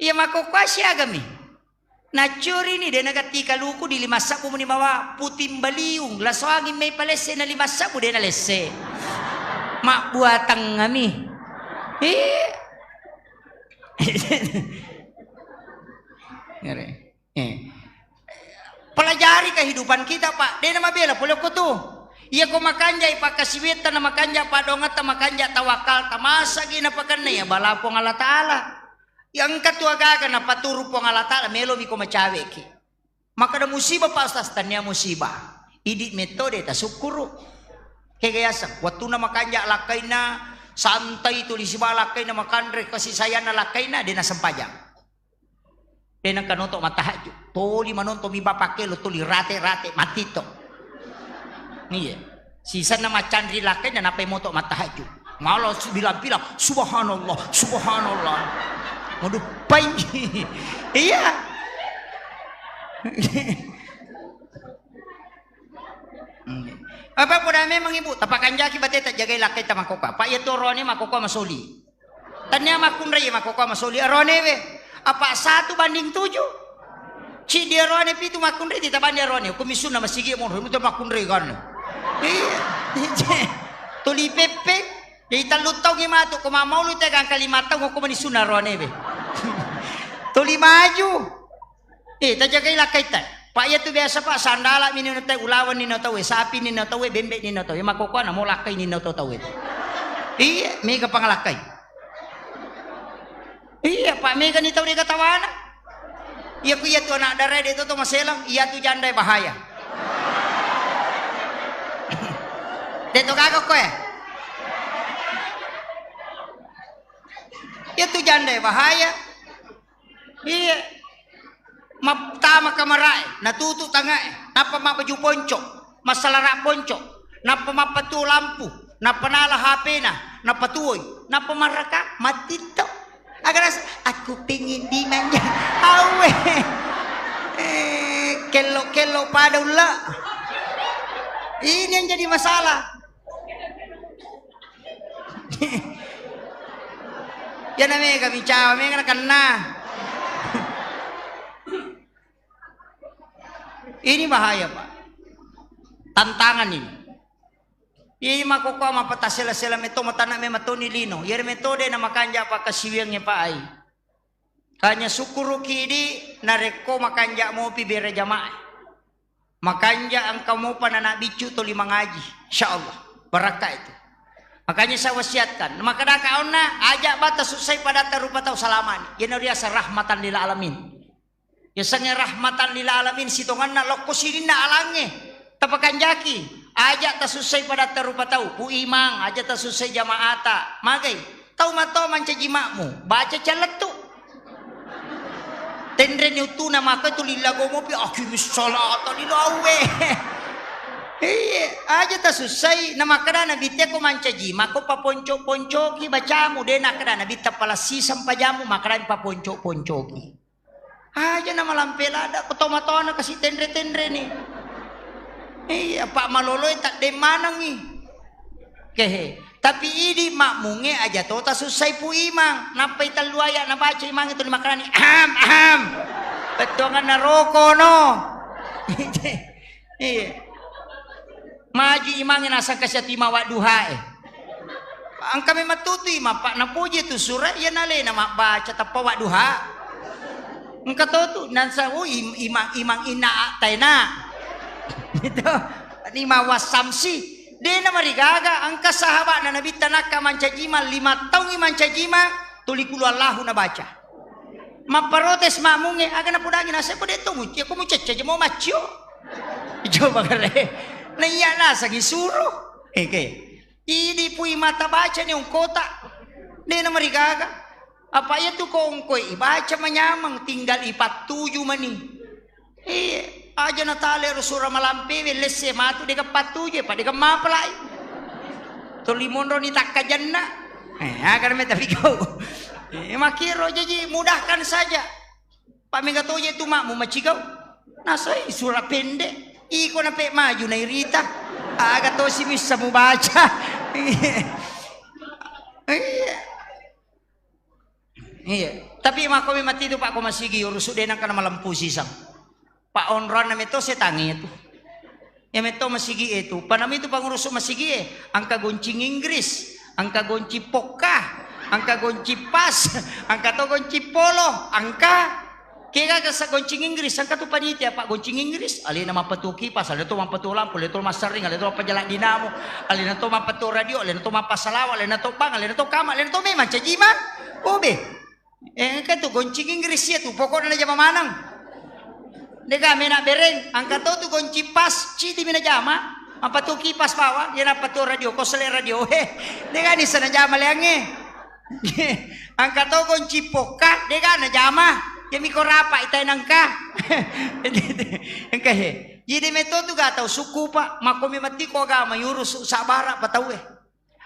Iya makokkoa siagami. Nacuri ni de nagatti kaluku di lima sebbu muni mawa puting beliung. Lasoangi mai palesse na lima sebbu de nalesse. Mabbuatangami. Iya. Ngere. Eh. Pelajari kehidupan kita, Pak. Dena mabela pole ko tu. Iya ko makanjai pakkasiwitta na makanja padongatta makanja tawakkalta masagi napakenna ya bala Puang Allah Taala. Yang ketua gaga napaturu Puang Allah Taala melo mi ko macaweki. Makkeda musibah Pak Ustaz, tania musibah. Idi metode tasukkuru. Kega yaseng, wattuna makanja lakkainna, santai tuli siba lakkainna, makanre kasi sayanna lakkainna, dena sempajang. Dena kanoto matahajju. Toli manonton mi bapa kelo, toli rate-rate, mati to. Iya. Sisanna macanri lakkainna, napai moto matahajju. Malah bilang-bilang, "Subhanallah, subhanallah." Moduppai. Iya. Hmm. Apa poda memang ibu, tapakanjaki bateta jagai lakkai tamakkoka. Pak iya tu orone makkoka masoli. Tania makkunrai makkoka masoli. Orone we. Apa satu banding tujuh? Ci di orone pitu makkunrai, tita banding orone. Komisuna masigi mo, itu makkunrai kan. Iya. Tuli pepe. Jadi tellu taung matu ko mamaulu te gangka lima taung ko mani sunna roane be. Tuli maju. Eh, tajagai lakkaitta. Pak iya tu biasa Pak, sandala mi nino tau, ulaweng nino tau, sapi nino tau, bembe nino tau. Makkokoa namo lakkai nino tau tau. Iya, mega pangalakkai. Iya, Pak, mega ni tau dega tawana. Iya ku iya tu anak dara de to to maselang, iya tu janda bahaya. De to gaga koe. Iya tu janda bahaya. Iya. Mattama kamarae, natutu tangae, nappa mabbaju ponco, massalara ponco, nappa mappatuo lampu, nappa nala H P-na, nappa tuoi, nappa marraka, mattitto. Aga rasa, "Aku pingin dimanja." Awe. Eh, kello-kello pada ulla. Ini yang jadi masalah. Iya na mega micawa, mega nakenna. Ini bahaya, Pak. Tantangan ini. Iya, makkokoa mappatasela-sela metto, matanna memang toni lino. Iyaro metode na makanja pakkasiwiangnge, Pak, ai. Hanya sukkuruki idi narekko makanja mopi bere jamaah. Makanja engka mopa nana biccu toli mangaji. Insyaallah. Barakka itu. Makanya saya wasiatkan. Makadaka onna, aja bata susai padatta rupa tau salamani. Iyana riaseng rahmatan lil alamin. Yasengnge rahmatan lil alamin, sitongenna lokko sininna alangnge. Tapakanjaki, aja tasussai padatta rupa tau, Pu Imang, aja tasussai jamaata. Magai, tau mato mancaji makmu, baca callettu. Tenreni uttuna maka tu lillago mopi, akimis salata di lauwe. Iya, aja tasussai. Na makkeda Nabitta ko mancaji mako paponco-poncoki bacamu, de nakkeda Nabitta palassi sempajamu, makkeda paponco-poncoki. Aja na malampe ladda ko tomatona kasi tenre-tenreni. Iya, pak maloloe taddeng manengi. Kehe. Tapi idi makmunge aja to tasussai Pu Imang. Nappai tellu aya nabaca Imang itu makkedani, "Aham, aham." Bettuanganna roko no. Iya. Maju Imang nasang kasi atu Imang wadduhae. Engka memang tutu Imang, pak napoji tu sura iya nalena mabbaca tappa wadduha. Engka to tu, nansa, oh, im-, Imang, Imang inna taena. Itu. Ni mawa samsi. Dena marigaga, engka sahabatna Nabitta nakka mancaji Imang, lima taungi mancaji Imang, tuli kulu Allahu nabaca. Mapparotes makmungnge, aga napodangi naseng ko de to mucci, ko mucecce je mau maccio. Coba kare. Na iya nasengi suruh. Eke. Idi pui mata baca ni ongkota. Dena marigaga. Apa iya tu ko ongkoi ibaca manyameng, tinggal ipattuju mani. Iya, aja natale ro sura malampewe, lesse matu dega pattuju, pa dega mapalai. Tuli monro ni takkajanna. Eh, agar me tapi kau. Eh, makiro jaji mudahkan saja. Pak mega toje tu makmu macigau. Nasai sura pendek. Iko nape maju nairita. Aga tosi missa mubaca. Iya. Iya. Tapi makko memang tidu pak ko masigi urusu de nangka na malempu sisang. Pak onronna meto setangi itu. Ya meto masigi itu. Panami itu pangurus masigi e. Angka goncing Inggris, angka goncing pokka, angka goncing pas, angka to goncing polo, angka kega gasa goncing Inggris, angka tu panitia pak goncing Inggris. Alena mappatuo kipas, alena to mappatuo lampu, alena to massering, alena to mappajala dinamo, alena to mappatuo radio, alena to mappasalawa, alena to bang, alena to kama, alena to memang cajima. Obe. Eh, engka tu goncing Inggris iya tu, pokokna najama maneng. Dega mena bereng, angka to tu goncing pas, cidi mi najama. Apa tu kipas bawang, iya nappa tu radio, kosele radio. He, dega nisa najama leangnge. Angka to goncing pokka, dega najama. Iya mi ko rapa itai nangka. Engka he. Jadi meto tu ga tau suku pak, makko memang tiko agama yurus sabara pa tau e.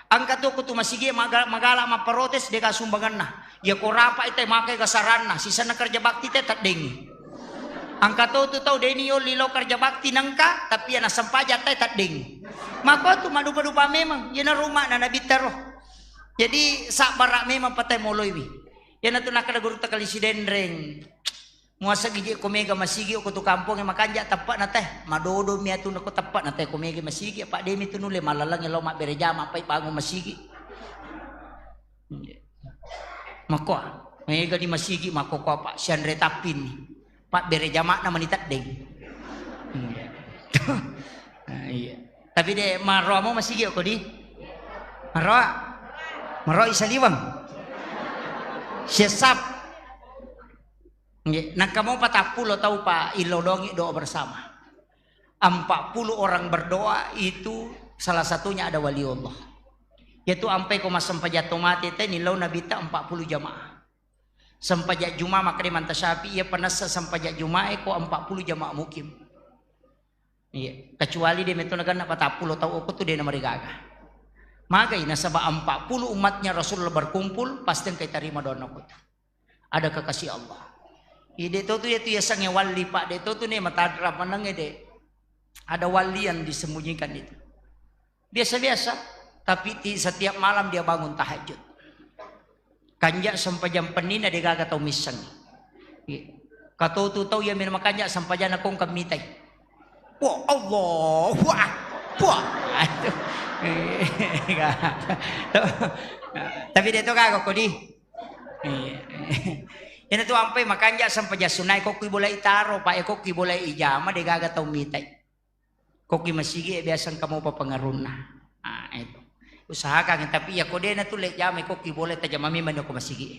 Angka tu ko tu masigi maga-, magala mapparotes dega sumbanganna. Iya ko rapa ite makai gasaranna, sisenna kerja bakti te taddengi. Angka to tu tau deni yolli lo kerja bakti nangka, tapi iya nasempaja te taddengi. Mako tu madupa-dupa memang, iya na rumah na nabitta ro. Jadi sabbara memang patai moloiwi. Iya na tu nakkeda guru takali sidenreng. Muaseng ije ko mega masigi ko tu kampongnge makanja teppe'na teh. Madodo mi atu nako teppe'na teh ko mega masigi, apa demi tu nulle malalengnge lao mabbere jama, pai bangun masigi. Makko, mega di masigi makko ko apa sianre tappinni. Pabbere jama'na mani teddeng. Nah, iya. Tapi de maroa mo masigi ko di. Maroa. Maroa isaliweng. Siasap. Nggih, nangka mo patappulo tau pa illodongi doa bersama. Empat puluh orang berdoa itu salah satunya ada waliullah. Yaitu ampai ko massempajang to mate te nillau Nabitta empat puluh jamaah. Sempajang Juma makkeda Imam Syafi'i, iya panessa sempajang Juma e ko empat puluh jamaah mukim. Iya, kecuali de meto naganna patappulo tau okko tu de namarigaga. Magai nasaba empat puluh umatnya Rasulullah berkumpul, pasti engka tarima doanna okko tu. Ada kekasih Allah. Iya, de to tu iya tu yasengnge wali, Pak, de to tu ne matadra manengnge de. Ada wali yang disembunyikan itu. Biasa-biasa, tapi ti-, setiap malam dia bangun tahajud. Kanja sempajang pennina de gaga tau misseng. Iya. Katotu tau iya mena makanja sempajanna kongka mitai. Wah, Allah, wah, wah. Tapi de to gaga kodi. Iya. Ina tu ampai makanja sempajang sunai kokki bolai taro, Pak, ya kokki bolai ijama de gaga tau mitai. Kokki masigi e biasa engka mopa pengaruhna. Ah, itu. Usahakan, tapi ya ko de na tu le jama kokki bolai tajama memang ko masigi e.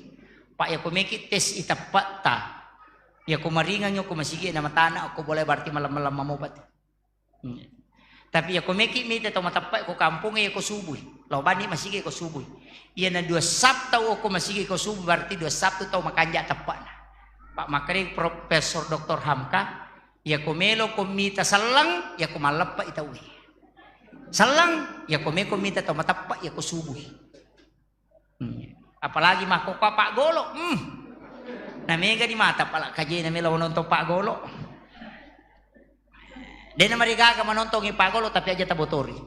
Pak, ya ko meki tes i teppatta. Iya ko maringang ko masigi na matana ko boleh berarti malam-malam mamopati. Hmm. Tapi iya ko meki mita tau mateppa ko kampung iya ko subui. Lao bani masigi ko subui. Iya na dua Sabtu ko masigi ko subui berarti dua Sabtu tau makanja teppana. Pak makre Profesor Doktor Hamka, iya ko melo ko mita selleng, iya ko malleppa itawi. Selleng, iya ko meko mita tau mateppa iya ko subui. Hmm. Apalagi makkokkoe paggolo. Hmm. Na mega di mata pala kajena melo nonton paggolo. Dena marigaga manontongi paggolo tapi aja tabotori.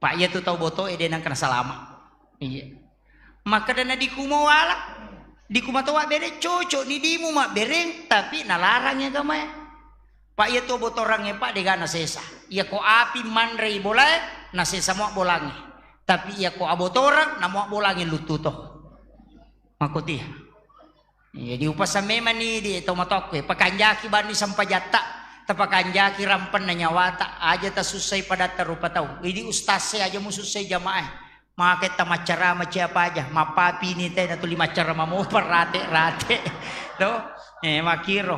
Pak iya tu tau boto e dena kena salama. Iya. Maka dana di kumo wala. Di kumato wa bere cocok ni dimu ma bereng tapi nalarang ya gamae. Pak iya tu botorang e Pak dega na sesa. Iya ko api manrei bolae na sesa mo bolangi. Tapi iya ko abotorang, namo bolangi luttu to. Makotiha. Jadi upasan memang ni di tau matokko, pakanjaki bani sampajatta, tapakanjaki rampenna nyawata, aja tasussai padatta rupa tau. Idi ustaz e aja musussai jamaah. Make tamaccara macia apa aja, mappapi ni tena tuli maccara mamopa rate-rate. To, eh makiro.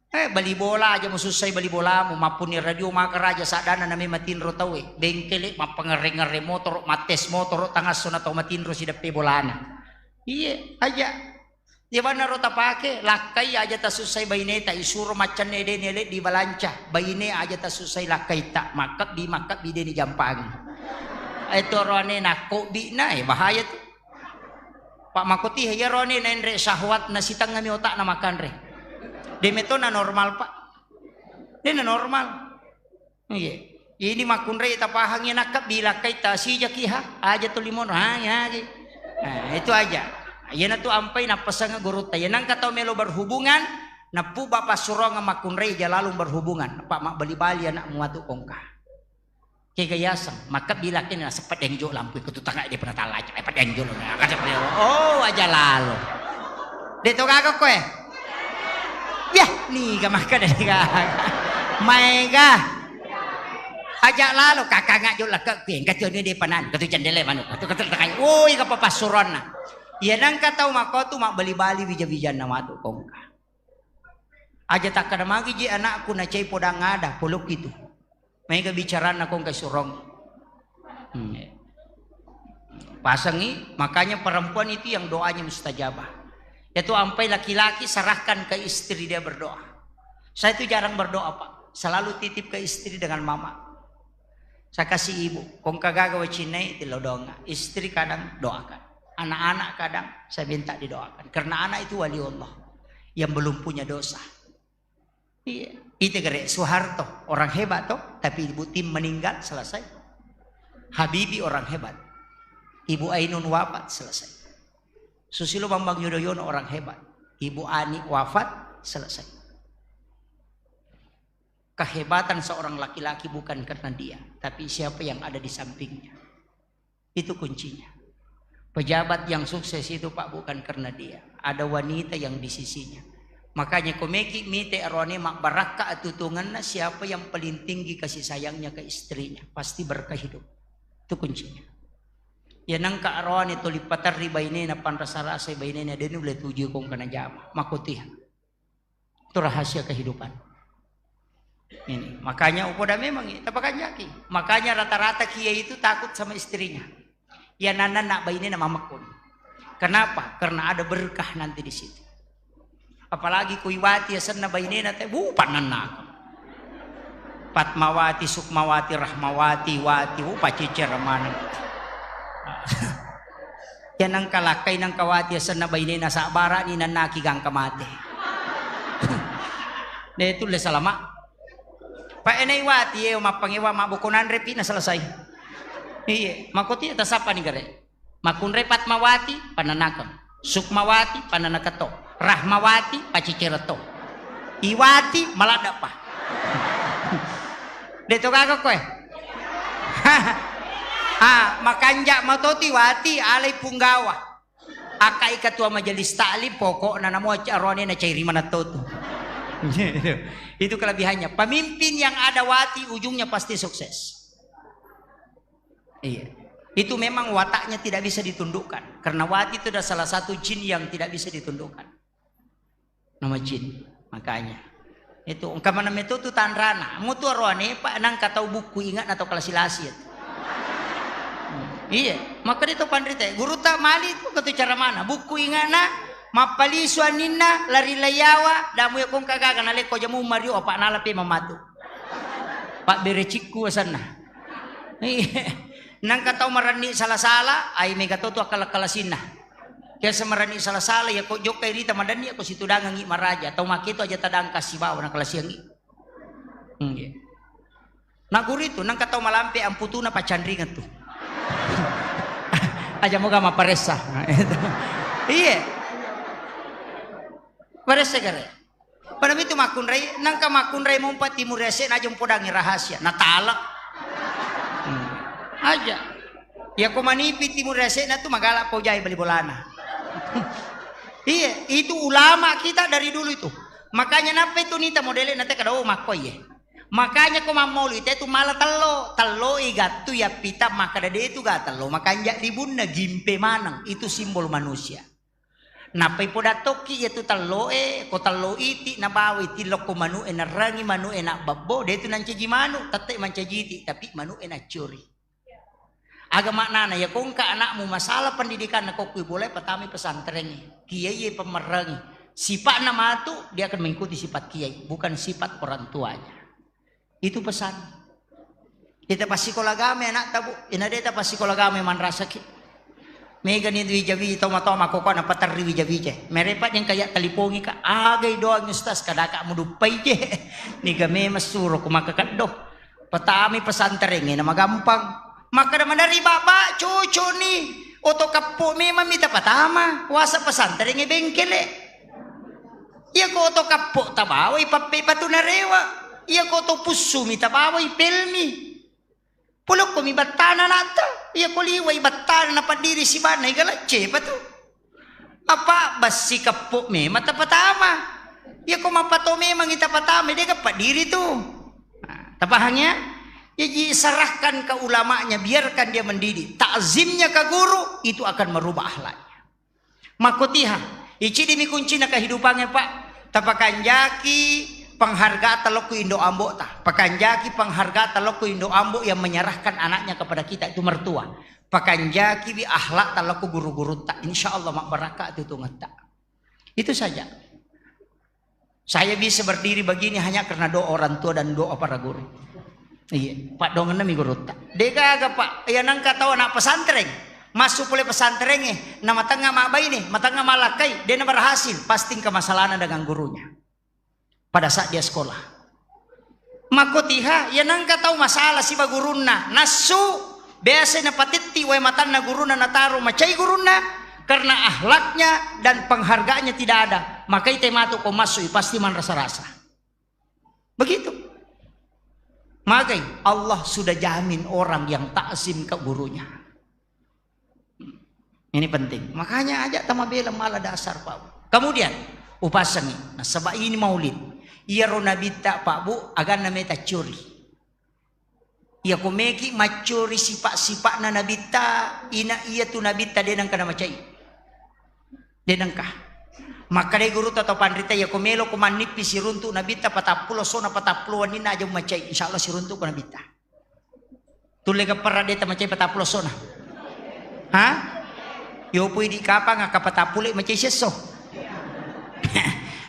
Eh, bali bola aja musussai bali bolamu, mappuni radio maka raja saddana name matinro tauwe, bengkele mappangerre-ngerre motoro, mattes motoro, tangasso na tau matinro sideppe bolana. Iye, aja. Iya banna ro tapake, lakkai aja tasussai baineta, isuro maccanne deni ele di balanca, baine aja tasussai lakkaita, makkebbi, makkebbi deni jampangi. Eto roane nakkobbi'na, eh bahaya tu. Pak makotiha iyaro ni naenre syahwat nasitengngami otakna makanre. De metona normal, Pak. Dena normal. Iya. Ini makkunrai tapahangi nakkebbi lakkai tasijaki ha, aja tu limon, ha, ya, ya. Nah, itu aja. Iyana tu ampai nappasang gurutta. Ya nangka tau melo berhubungan, nappu bapak suronga makkunrai aja lalu berhubungan. Pak mabbali-bali anakmu atu kongka. Kega yaseng, maka bilakki naseng pedeng jo lampu ikut tutanga dia pernah talaja, eh pedeng jo lo, nah, kata beliau, oh aja lalo. De to gaga koe. Ya, niga maka dari gaga. Maega. Aja lalo kakanga jo laka kueng kati oni de panan, katu jendele manu, katu katu takai. Woi ka papassuronna. Iya nangka tau mako tu mabbali-bali wija-wijanna matu kongka. Aja takkada magi ji anakku nacai podang ada, polok itu. Maega bicaranna kongka surong. Hmm. Pasangi, makanya perempuan itu yang doanya mustajabah. Itu ampai laki-laki serahkan ke istri dia berdoa. Saya itu jarang berdoa, Pak. Selalu titip ke istri dengan mama. Saya kasih ibu, kongka gaga wacinai, tilo doanga. Istri kadang doakan. Anak-anak kadang saya minta didoakan. Karena anak itu wali Allah yang belum punya dosa. Iya. Ite gere Soeharto, orang hebat toh, tapi Ibu Tim meninggal, selesai. Habibie orang hebat. Ibu Ainun wafat, selesai. Susilo Bambang Yudhoyono orang hebat. Ibu Ani wafat, selesai. Kehebatan seorang laki-laki bukan karena dia, tapi siapa yang ada di sampingnya. Itu kuncinya. Pejabat yang sukses itu, Pak, bukan karena dia. Ada wanita yang di sisinya. Makanya komeki mite arone mabbarakka atutunganna siapa yang paling tinggi kasih sayangnya ke istrinya, pasti berkah hidup. Itu kuncinya. Ya nangka arone tuli paterri bainena, panrasa-rasai bainena, deni ulle tuju kongka najama. Makotiha. Itu rahasia kehidupan. Ini, makanya upoda memang, tapakanjaki. Makanya rata-rata kiai itu takut sama istrinya. Ya nana nak bainena mamekkun. Kenapa? Karena ada berkah nanti di situ. Apalagi kui wati asenna bainena te, bu pananna. Fatmawati, Sukmawati, Rahmawati, Wati, bu pacicer maneng. Ya nangka lakkai nangka wati asenna bainena sabbarani nannaki gangka mate. De tulle salama. Pak enai wati e mappangewa maboko nanre pi na selesai. Iye, makoti tasappa ni gare. Makunre Fatmawati pananakeng. Sukmawati pananakeng to. Rahmawati pacicere to. Iwati maladda pa. De to gaga koe. Ah, makanja matoti wati alai punggawa. Akkai ketua majelis taklim pokokna namo arone na cairi manatto tu. Itu kelebihannya. Pemimpin yang ada wati ujungnya pasti sukses. Iya. Itu memang wataknya tidak bisa ditundukkan. Karena wati itu adalah salah satu jin yang tidak bisa ditundukkan. Nama jin. Makanya. Itu engka mana metu tu tanrana. Mutu aroane, Pak, nangka tau buku ingat atau kalasi-lasi itu. Hmm. Iya, maka dia tu panrita. Guru tak mali tu ketu cara mana? Buku ingatna, mappalisu aninna, lari layawa, damu ya kongka gaga, naleko jamu mario, apa nala pe mamatu. Pak bere cikku asanna. Iya. Nangka tau maranni sala-sala, ai mega to tu akal-akalasinna. Biasa maranni sala-sala, ya ko jokka irita madanni, ya ko situdangangi maraja. Tau make tu aja tadangka sibawa na kalasiangi. Nggih. Na guru itu, nangka tau malampe amputuna pacanringan tu. Aja moga maparessa. Iya. Paressa gare. Pada itu makkunrai, nangka makkunrai mompa timur ese na jompodangi rahasia. Na talak. Hmm. Aja. Ya ko manipi timur ese na tu magala pojai bali bolana. Iya, itu ulama kita dari dulu itu. Makanya napa itu nita modele nate kada, oh, makko iye. Makanya ko mammolu ite tu mala tello, tello i gattu ya pita maka dade tu ga tello, makanja libunna gimpe maneng, itu simbol manusia. Nappai poda tokki iya tu tello e, ko tello iti nabawai tilokko manu e, nerrangi manu e na babbo, de tu nancaji manu, tette mancaji iti, tapi manu e naccuri. Aga maknana, ya ko engka anakmu masalah pendidikan, na kokkui boleh, patamai pesantren e. Kiai e pemmerangi. Sipatna matu, dia akan mengikuti sifat kiai, bukan sifat orang tuanya. Itu pesan. Kita passikola agama anakta, Bu. Ina deta passikola agama manrasaki. Mega ni wija-wija, tau matoa makkokona paterri wija-wija. Merepa jeng kaya talipongi ka, agai doang ustaz, kadaka muduppai je. Niga memang suro ku maka keddo. Patami pesantren e na magampang. Makkeda manari baba, cucu ni, oto kappo memang mita patama. Wasa pesantren e bengkele. Iya ko oto kappo tabawai pappe batu narewa. Iya ko oto pussu mi tabawai pelmi. Polokko mi battana anakta. Iya ko liwai battana napaddiri sibanna igalacce patu. Apa bassi kappo memang tapatama. Iya ko mapato memang tapatama, dega paddiri tu. Nah, tapahang ya? Jadi serahkan ke ulamanya, biarkan dia mendidik. Takzimnya ke guru itu akan merubah akhlaknya. Makkotiha, icidimi kuncina kehidupannya, Pak. Tapakanjaki penghargaan lokku indo ambo ta. Pakanjaki penghargaan lokku indo ambo yang menyerahkan anaknya kepada kita itu mertua. Pakanjaki wi akhlak ta lokku guru-guru ta. Insya Allah mak barakka tu tungetta. Itu saja. Saya bisa berdiri begini hanya karena doa orang tua dan doa para guru. Iya, paddongenna mi gurutta. Degaga, Pak, iya nangka tau anak pesantren. Masuk pole pesantren e, na matengnga mabbaine, matengnga malakkai, dena berhasil, pasti engka masalahna dengan gurunya. Pada saat dia sekolah. Makkotiha, iya nangka tau masalah siba gurunna, nassu, biasa napatetti wae matanna gurunna nataro macai gurunna, karena akhlaknya dan penghargaannya tidak ada, maka ite matu ko massui pasti manrasa-rasa. Begitu. Magai Allah sudah jamin orang yang takzim ke gurunya. Ini penting. Makanya aja tamabela mala dasar, Pak. Kemudian, upasangi. Nah, sebab ini maulid. Iyaro nabitta, Pak Bu, aganna meta curi. Iya ko meki maccuri sipa-sipa'na nabitta, ina iya tu nabitta de nengka namacai. De nengka. Makkadai gurutta to panrita, iya ko melo ko mannippi siruntu nabitta patappulo sona patappulo wenninna aja macai, insya Allah siruntu ko nabitta. Tulle gapparra de tamacai patappulo sona. Ha? Yopoi di kapang akka patappule macai siesso.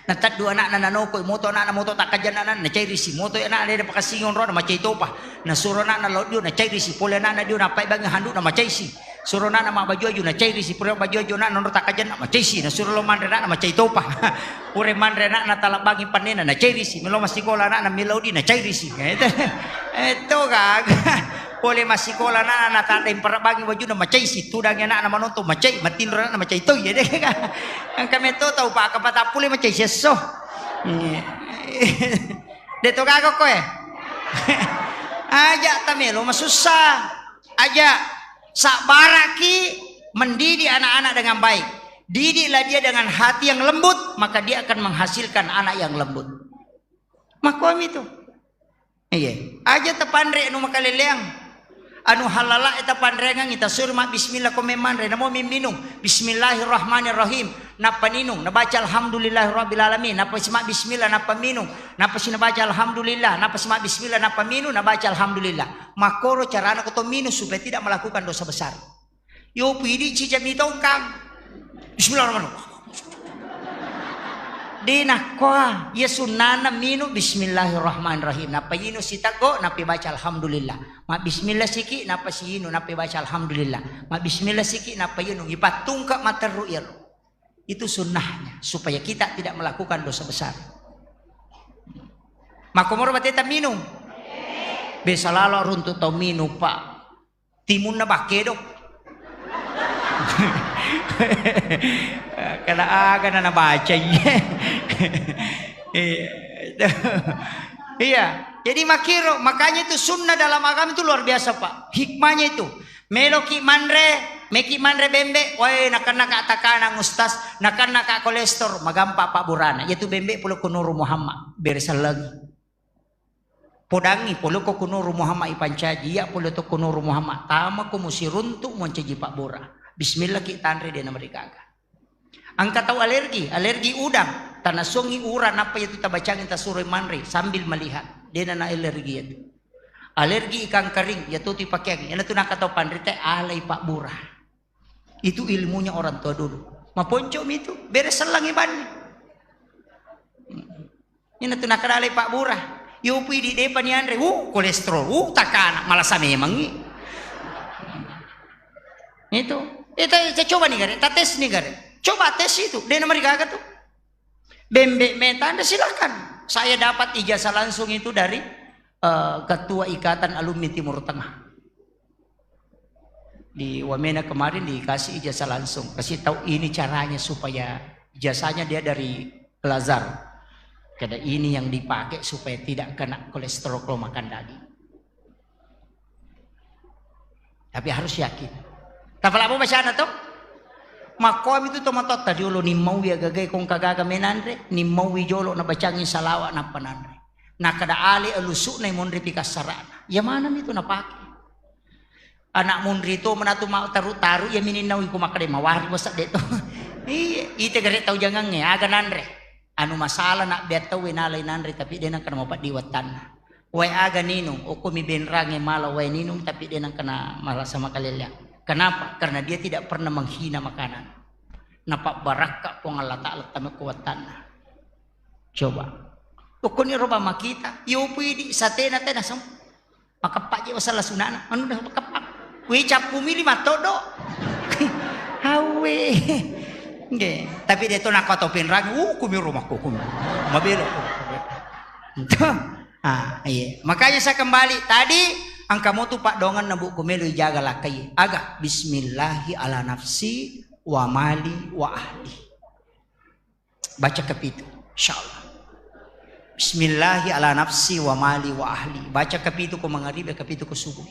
Nataddu anakna nanokoi, moto anakna moto takkajang anakna, nacairisi, moto anakna de pakassingi onrona, macai topa. Nasuro anakna lao dio, nacairisi, pole anakna dio nappai bangi handu'na, macaisi. Suro anakna mabbaju aju, nacairisi, pura baju aju anakna onro takkajanna, macaisi. Nasuro lao manre anakna, macai topa. Pura manre anakna talabbangi pannena, nacairisi. Melo massikola anakna, melo di, nacairisi. Itu, itu gaga. Pole massikola anakna, natadda imparabbangi bajuna, macaisi. Tudangi anakna manonton, macai. Matinro anakna, macai toi. Jadi kan, engka meto tau paka patappule macai siesso. Iya. De to gaga koe. Aja tamelo masussa. Aja sabbaraki mendidik anak-anak dengan baik. Didiklah dia dengan hati yang lembut, maka dia akan menghasilkan anak yang lembut. Makomi tu. Iya. Aja tapanre anu makaleleang. Anu halala eta panreangang ita suruh ma bismillah ko memang re namo minum. Bismillahirrahmanirrahim. Nappa ninung, nabaca alhamdulillahirabbil alamin. Nappa sima bismillah, nappa minung. Nappa sinabaca alhamdulillah. Nappa sima bismillah, nappa minung, nabaca alhamdulillah. Makoro carana ko to minum supaya tidak melakukan dosa besar. Yo pidi cica mitongkang. Bismillahirrahmanirrahim. Di nakkoa, ya sunnana minu bismillahirrahmanirrahim. Nappa inu siteggo, nappi baca alhamdulillah. Ma bismillah siki, nappa si inu, nappi baca alhamdulillah. Ma bismillah siki, nappa inu, ipattungka materru iyaro. Itu sunnahnya, supaya kita tidak melakukan dosa besar. Makkomoro bateta minum. Besa lalo runtu tau minum, Pak. Timunna bakkedo. Kada aga na nabaca iye. Iya. Iya. Jadi makiro, makanya itu sunnah dalam agama itu luar biasa, Pak. Hikmahnya itu. Meloki manre, meki manre bembe, wae nakenna ka takanang ustaz, nakenna ka kolestor, magampa pabburana. Yaitu bembe pole ko Nuru Muhammad, beresellengi. Podangi pole ko ku Nuru Muhammad ipancaji, iya pole to ku Nuru Muhammad, tama ko musiruntu moncaji pabbura. Bismillah ki tanre de na marigaga. Engka tau alergi, alergi udang, tanasongi ura nappa yatu tabacangi tasuroi manre sambil melihat, de na alergi yatu. Alergi ikan kering, yatu tipakeang, yana tu nakatau panrita alai pabbura. Itu ilmunya orang tua dulu. Maponco mi tu, beres sellangi banni. Ina tu nakadalai pabbura. Yopi di depa ni anre, uh, kolesterol, uh, takana, malasa memangi. Itu. Ita, ita coba ni gare, ta tes ni gare. Coba tes itu, de na marigaga tu. Bembe meta Anda silakan. Saya dapat ijazah langsung itu dari eh, Ketua Ikatan Alumni Timur Tengah. Di Wamena kemarin dikasih ijazah langsung, kasih tahu ini caranya supaya ijazahnya dia dari Al-Azhar. Kada ini yang dipakai supaya tidak kena kolesterol kalau makan daging. Tapi harus yakin. Tapalabo bacana to? Makkomi tu tomatoatta jolo nimmaui agagai kongka gaga menanre, nimmaui jolo nabacangi salawa nappa nanre. Nakada ale alusukna monri pikassarana. Ya mana mi tu napake? Anak munri to manatu ma taru-taru ya mininnaui ko makkada mawari wasa de to. Iya, ite gare tau jangangnge aga nanre. Anu masalah nak bea tau nalai nanre tapi de nangka mapaddi wattanna. Wae aga ninung, okko mi benrange mala wae ninung tapi de nangka na mala sama kalelea. Kenapa? Karena dia tidak pernah menghina makanan. Napabbarakka Puang Allah Ta'ala tame ko wattanna. Coba. Okko ni roba makita, yopi di satena tena sem. Makeppa je wasalla sunana, anu dah makeppa. Wi cappu mili mattodo. Hawe. Nggih, tapi de to nakko to penrang, uh, kumi rumahku kumi. Mabelo. Ah, iya. Makanya saya kembali tadi, engka motu paddoangenna Bu, ku melo ijaga lakkai. Aga, bismillahi ala nafsi wa mali wa ahli. Baca kapitu, insyaallah. Bismillahi ala nafsi wa mali wa ahli. Baca kapitu ko mangaribi, kapitu ko subuh.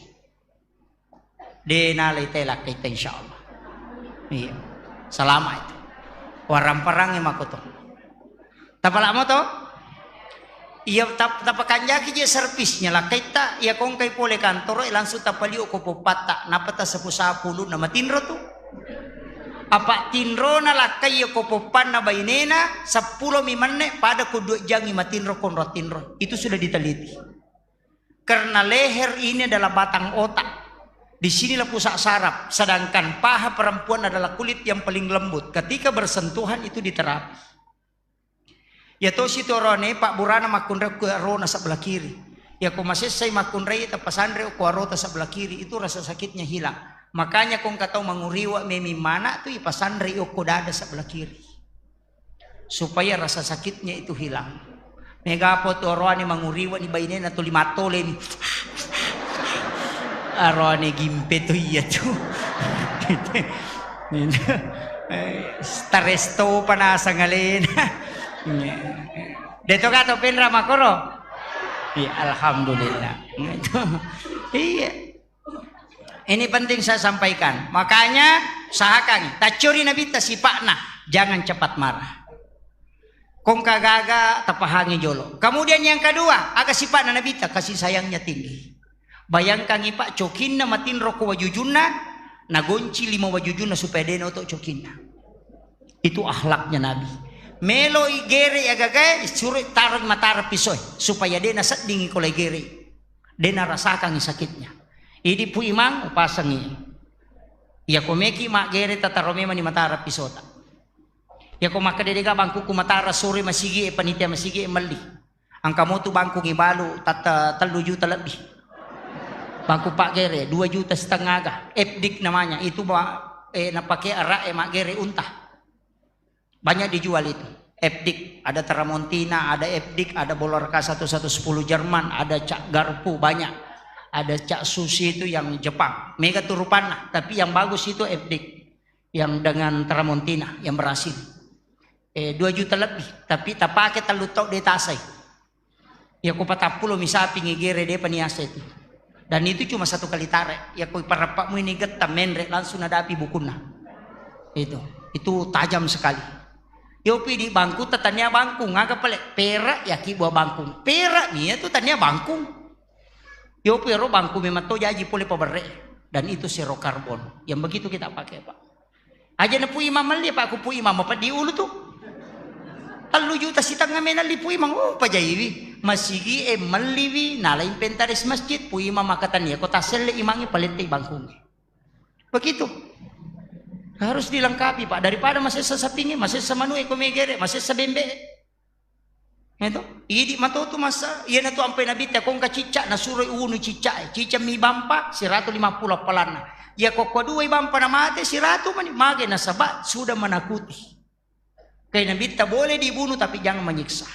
De nalai te lakkaita, insyaallah. Iya. Salama itu. Waramparang mako to. Tapalamo to? Iya tap-, tapakanjaki je servisnya lakkaita, iya kongkai pole kantoro, langsung tapalio ko poppatta, napa tasapu-sapu ulunna matinro tu. Apa tinrona lakkai iya ko poppanna bainena, seppulo mi menne pada ko dua jangi matinro konro tinro. Itu sudah diteliti. Karena leher ini adalah batang otak. Di sinilah pusat saraf, sedangkan paha perempuan adalah kulit yang paling lembut. Ketika bersentuhan itu diterapi. Iya tosi tu oroane pabburana makkunrai ko arona sebelah kiri. Iya ko masessai makkunrai tapasanre ko arota sebelah kiri, itu rasa sakitnya hilang. Makanya ko engka tau manguriwa memi mana tu ipasanre ko dada sebelah kiri. Supaya rasa sakitnya itu hilang. Mega po tu oroane manguriwa ni bainena tuli mattole ni. Arone gimpe tu iya tu. Taresto panasang alena. De to gato penra makoro. Iya, alhamdulillah. Iya. Ini penting saya sampaikan. Makanya usahakan taccuri nabitta sipakna, jangan cepat marah. Kongka gaga tapahangi jolo. Kemudian yang kedua, aga sipakna nabitta kasih sayangnya tinggi. Bayangkangngi, Pak, cokinna matinro ko wajujunna, nagonci lima wajujunna supaya de' naoto cokinna. Itu akhlaknya Nabi. Meloi gere agagae, suroi taroi matara pisoe supaya de' naseddingi ko lai gere. De' narasakangngi sakitnya. Idi Pu Imang, upasengngi. Iya ko meki maggere, tataro memang ni matara pisota. Iya ko makkeda de' gaga bangkuku matara, suroi masigi e, panitia masigi e melli. Engka motu bangkung ibalu tatta tellu juta lebbi. Bangkung paggere dua juta setengah ga. Epdik namanya. Itu ba-, eh, napake arak e maggere unta. Banyak dijual itu. Epdik, ada Tramontina, ada Epdik, ada Bolorka satu satu sepuluh Jerman, ada Cak Garpu banyak. Ada Cak Susi itu yang Jepang. Mega tu rupanna, tapi yang bagus itu Epdik. Yang dengan Tramontina, yang Brasil. Eh, dua juta lebih, tapi tapake tellu tau de' tasai. Iya ko patappulo mi sapingngi gere, de' pa niasai tu. Dan itu cuma satu kali tare. Iya ko parappa' mu ini getta menre, langsung nadapi bukunna. Itu, itu tajam sekali. Yopi di bangku, tania bangkung, aga pale, perak ya ki buah bangkung. Perak mi ya tu tania bangkung. Yopi ro bangku memang to jaji pole paberre. Dan itu zero karbon. Yang begitu kita pakai, Pak. Aja na Pu Imang melli, Pak, ku Pu Imang mapeddi ulu tu. Tellu juta sitengnga menalli Pu Imang, oh, pajaiwi. Masigi e melliwi, nala inventaris masjid, Pu Imang makkatania, ko tasselle imangnge, palettei bangkungnge. Begitu. Harus dilengkapi, Pak. Daripada masessa sapingnge, masessa manue ko megere, masessa bembe. Itu, idi matotu masa, iyanatu ampai Nabitta, ko engka cicca, nasuroi unu cicca e. Cicca mi bampa, siratu lima puluh appalanna. Iya ko, ko dua bampa namate, siratu mani, mage nasaba sudah menakuti. Kai Nabitta boleh dibunuh tapi jangan menyiksa.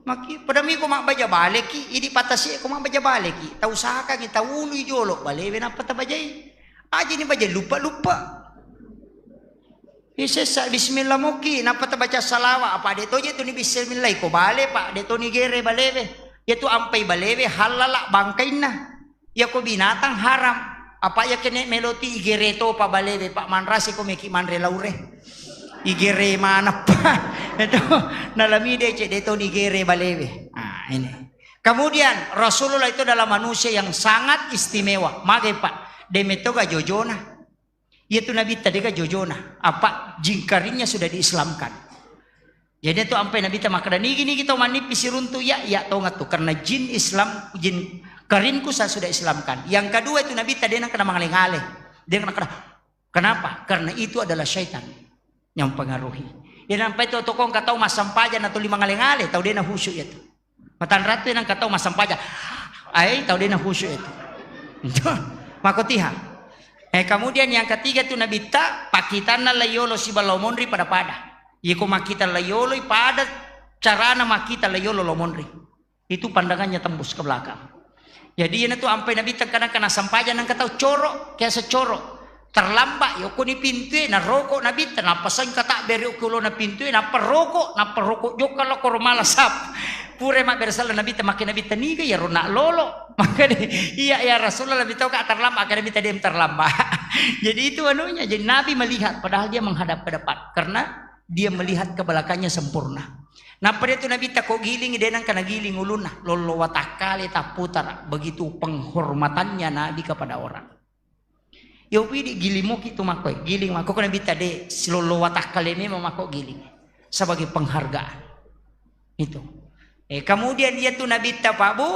Maki, pada mi ko mabbaja baleki, idi patasi ko mabbaja baleki. Tau usahakangi, tau ului jolo balewe nappa tabajai. Aja ni baja lupa-lupa. Isessa bismillah moki, nappa tabaca salawat, apa de' toje tu ni bismillah, ko bale, Pak, de' to ni gere balewe. Iya tu ampai balewe, halala bangkainna. Iya ko binatang haram. Apa iya kene meloti igere topa balewe, Pak, manrasi ko meki manre laure. Igere manappa. Itu nalami de' ce, de' to ni gere balewe. Ah, ini. Kemudian Rasulullah itu adalah manusia yang sangat istimewa. Magai, Pak, de' metoga jojona. Iya tu Nabitta de' gaga jojona, apa jin karinnya sudah diislamkan. Jadi itu ampai Nabitta makkeda, nigi-nigi tau manippi siruntu iya, iya tongeng tu. Karena jin Islam, jin karinku saya sudah islamkan. Yang kedua itu Nabitta de' nengka namangale-ngale. De' nengka, kenapa? Karena itu adalah syaitan yang mempengaruhi. Iya, nampai tu tokong ka tau massempajang na tuli mangale-ngale, tau de' na khusyuk iya tu. Matanratu nengka tau massempajang. Ai, tau de' na khusyuk itu. Mako tiha. Eh, kemudian yang ketiga tu Nabitta, pakkitanna laiyolo sibawa lao monri pada-pada. Iko makkita laiyolo pada carana makkita laiyolo lao monri. Itu pandangannya tembus ke belakang. Jadi, iyanatu ampai Nabitta kadang-kadang sempajang nengka tau coro, kiasa coro. Terlambat, yokkoni pintue, naroko Nabitta, nappa sengka tabbere okko lona pintue, nappa roko, nappa roko jokka lo koro mala sap. Pura mabbere sala Nabitta, makke Nabitta niga iyaro nak lolo. Makanya, iya, ya Rasulullah, lebih tahu kak terlambat, akhirnya Nabitta dia terlambat. Jadi itu anunya, jadi Nabi melihat, padahal dia menghadap ke depan. Karena dia melihat ke belakangnya sempurna. Nappa dia tu Nabitta ko giling, de' nengka nagiling ulunna, lollo watakkale tapputara. Begitu penghormatannya Nabi kepada orang. Yo pidi giling moki tu makko, giling makko ko Nabitta de' silollo watakkale memang makko giling sebagai penghargaan. Itu. Eh, kemudian iya tu Nabitta Pak Bu,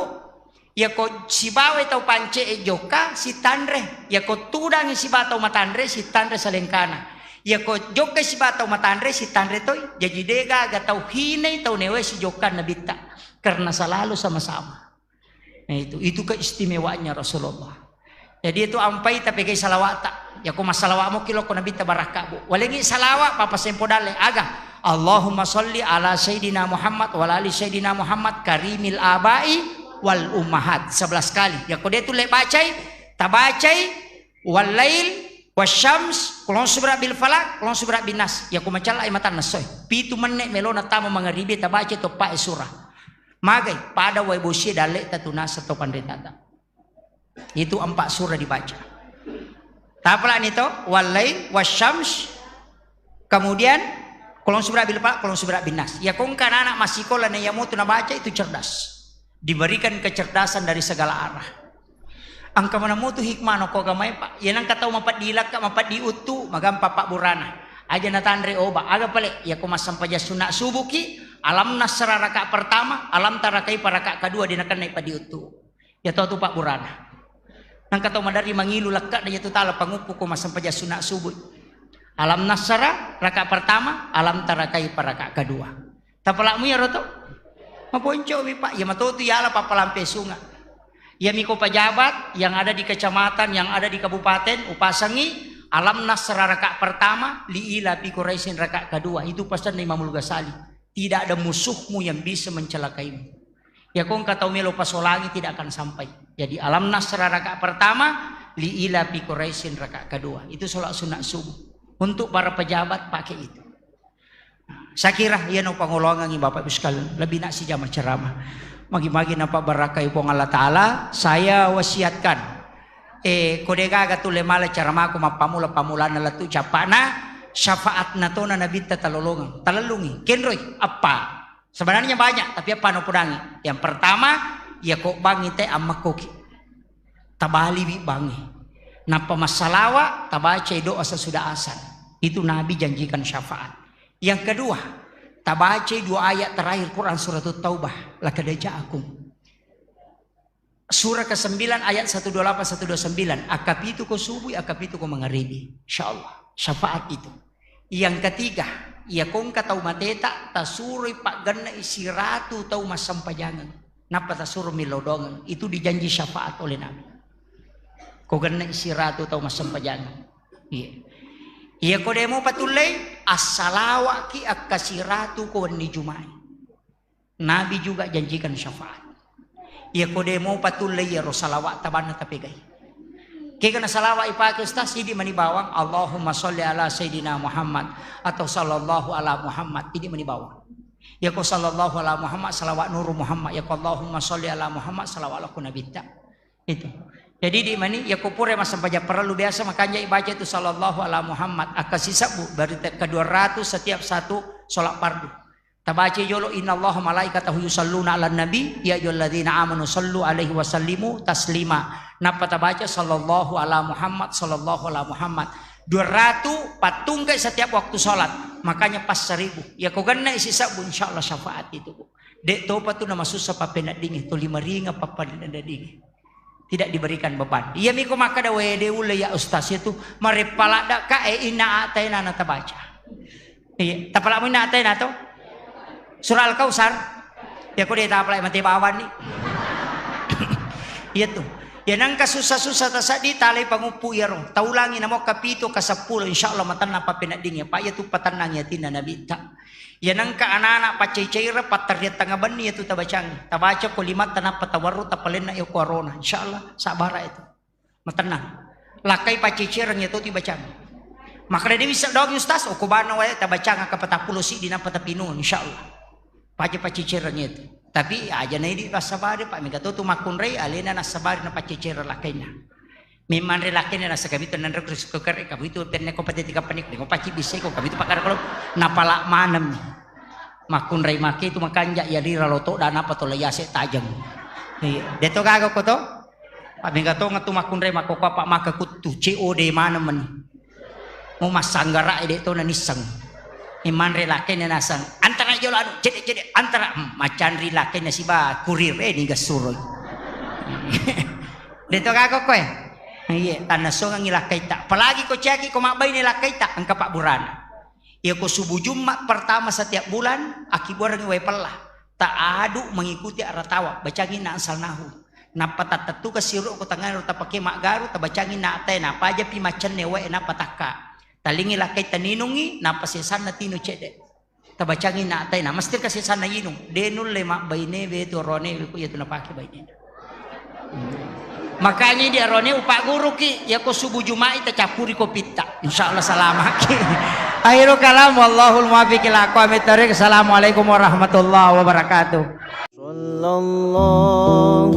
iya ko sibawa tau pance e jokka sitanre, iya ko tudangi sibawa tau matanre sitanre salengkana. Iya ko jokka sibawa tau matanre sitanre toi, jaji de' gaga tau hinai tau newe sijokka Nabitta karena selalu sama-sama. Nah, itu, itu keistimewaannya Rasulullah. Jadi itu ampai tapegai salawata. Ya ko massalawa moki lo ko Nabitta barakka Bu. Walengi salawa papa sempo dalle aga. Allahumma salli ala Sayyidina Muhammad wa ala ali Sayyidina Muhammad karimil abai wal ummahat. Sebelas kali. Ya ko de' tu le bacai, tabacai wal lail wasyams, kulon subra bil falak, kulon subra bin nas. Ya ko macalla ai matanna soe. Pitu menne' melona tama mangaribi tabacai toppa e surah. Magai pada wae bosie dalle tatunasa to panritata. Itu empat surah dibaca. Tapalani to, wal lail wasyams, kemudian kulon subra bil falak, kulon subra bin nas. Ya ko engka anak-anak massikola na iya motu nabaca itu cerdas. Diberikan kecerdasan dari segala arah. Engka maneng mutu hikmah no ko agamae, Pak. Iya nengka tau mapeddi lakka, mapeddi uttu, magampa pabburana. Aja natanre oba. Aga pale, iya ko massempajang sunna subuki, alam nasra raka pertama, alam tara kaifa raka kedua, de nakennai peddi uttu. Iya to tu pabburana. Nengka tau maderri mangilu lakka, iya tu tala panguppu ko massempajang sunna subuh. Alam nasra raka pertama, alam tara kaifa raka kedua. Tapalakmu iyaro to? Maponcomi, Pak. Iya matotu yala pappalampe sunga. Iya miko pejabat yang ada di kecamatan, yang ada di kabupaten, upasangi alam nasra raka pertama, li ila fi Quraisyin raka kedua. Itu pesanna Imamul Ghazali. Tidak ada musuhmu yang bisa mencelakaimu. Ya ko engka tau melo pasolangi tidak akan sampai. Jadi alam nasra raka pertama, li ila fi Quraisyin raka kedua. Itu sholat sunat subuh. Untuk para pejabat pakai itu. Saya kira iya no pangolongangi Bapak Ibu sekalian, lebih nak sijama ceramah. Magi-magi napa barakai Puang Allah Ta'ala, saya wasiatkan. Eh, ko de gaga tulle mala ceramahku mappamula-pamulana lettu cappana, syafaatna tona nabitta talolongeng, talellungi, kenroi, appa. Sebenarnya banyak, tapi appa no podangi. Yang pertama, iya ko bangi te ammekkoki. Tabaliwi bangi. Nappa massalawa, tabacai doa sesudah asan. Itu Nabi janjikan syafaat. Yang kedua, tabacai dua ayat terakhir Quran surat Taubah, laqad ja'akum. Surah kesembilan ayat satu dua lapan, satu dua sembilan. Akkapitu ko subuh, akkapitu ko mangaribi. Insyaallah, syafaat itu. Yang ketiga, iya ko engka tau mateta, tasuroi paggenna siratu tau massempajangeng. Nappa tasuro millau doangeng. Itu dijanji syafaat oleh Nabi. Ko genna siratu tau massempajangeng. Iya. Iya ko de mo patullei, assalawaki akkasiratu ko wenni Juma'i. Nabi juga janjikan syafaat. Iya ko de mo patullei iyaro salawat tabanna tapegai. Kega na salawat ipake Ustaz, sidi mani bawang, Allahumma sholli ala Sayyidina Muhammad atau sallallahu ala Muhammad, idi mani bawang. Iya ko sallallahu ala Muhammad, salawat nuru Muhammad. Iya ko Allahumma sholli ala Muhammad, salawat lakku nabitta. Itu. Jadi di mani, iya ko pura massempajang parellu biasa makanja ibaca itu sallallahu ala Muhammad, akkasisebbu, berarti kedua ratus setiap satu sholat fardu. Tabaca jolo, "Innallaha malaikatahu yusalluna 'alan nabi, ya ayyuhalladzina amanu sallu 'alaihi wa sallimu taslima." Nappa tabaca, "Sallallahu ala Muhammad, sallallahu ala Muhammad." Dua ratu pattungkai setiap waktu sholat. Makanya pas seribu. Ya ko genna isi sabbu, insyaallah syafaat itu, Bu. Dek topa tu namasussa pappeneddingi, to lima ringa pappeneddingi. Tidak diberikan beban. Iya miko makkeda, "Wede ulle ya Ustaz itu, mareppa ladda ka e inna atena na tabaca." Iya, tapalak inna atena to? Surah Al-Kautsar. Ya ko de tapalak mate bawanni. Iya tu. Ya nengka susah-susah tasaddi talai panguppu iyaro. Taulangi namo kapitu ka seppulo, insyaallah matenna pappenedding ya. Pak, iya tu patennang yatinna Nabi ta. Iya nengka anak-anak pacai-caira patteriattanga benni ya tu tabacangi. Tabaca ko limatta nappa tawarru tapalenna ya ko arona. Insyaallah sabara itu. Matennang. Lakkai pacicireng iya to tibacang. Makkeda de wisseng doang Ustaz, okko bana wae tabacang akka patappulo siddi nappa tapinu, insyaallah. Paja pacicireng itu. Tapi aja na idi passabari, Pak, mega to tu makkunrai alena nassabari na pacicireng lakkainna. Memang re lakkainna nasa kami tu nanre kuris kukere kami tu penne ko pati tiga panik, ko paci bisa ko kami tu pakar kalau napala manem. Makkunrai make tu makanja ya lira loto dan apa to layase tajeng. Iya, de to gaga ko to? Pak, mega tonga tu makkunrai makkokko apa maka kuttu, C O D maneng meni. Mau massanggarak de to na nisseng. E manre lakkainna nasang, "Antara jolo anu, cedde-cedde, antara." Hmm, macanri lakkainna siba kurir, eh, niga suroi. De to gaga ko, eh? Iya, tanna songangi lakkaita. Apalagi ko ciaki ko mabbaine lakkaita, engka pabburana. Iya ko subuh Jumat pertama setiap bulan, akkibuarengngi wae pella. Taadu mengikuti arah tawaf, bacangi na asal nahu. Nappa tattettuka siro ko tangngana ro tapake maggaru, tabacangi na atae, napajapi maccenne wae, nappa takka. Talingi lakkai taninungi, nappa sesanna tinu cedde. Tabacangi na atae, na mestirka sesanna inung. De nulle mabbaine we tu rone we ku iya tu napake bainena. Makanya di arone upagguruki, yako subuh Juma'i tacappuri kopitta. Insyaallah salamaki. Akhirul kalam, wallahul muwaffiq ila aqwamit thariq. Assalamualaikum warahmatullahi wabarakatuh. Sallallahu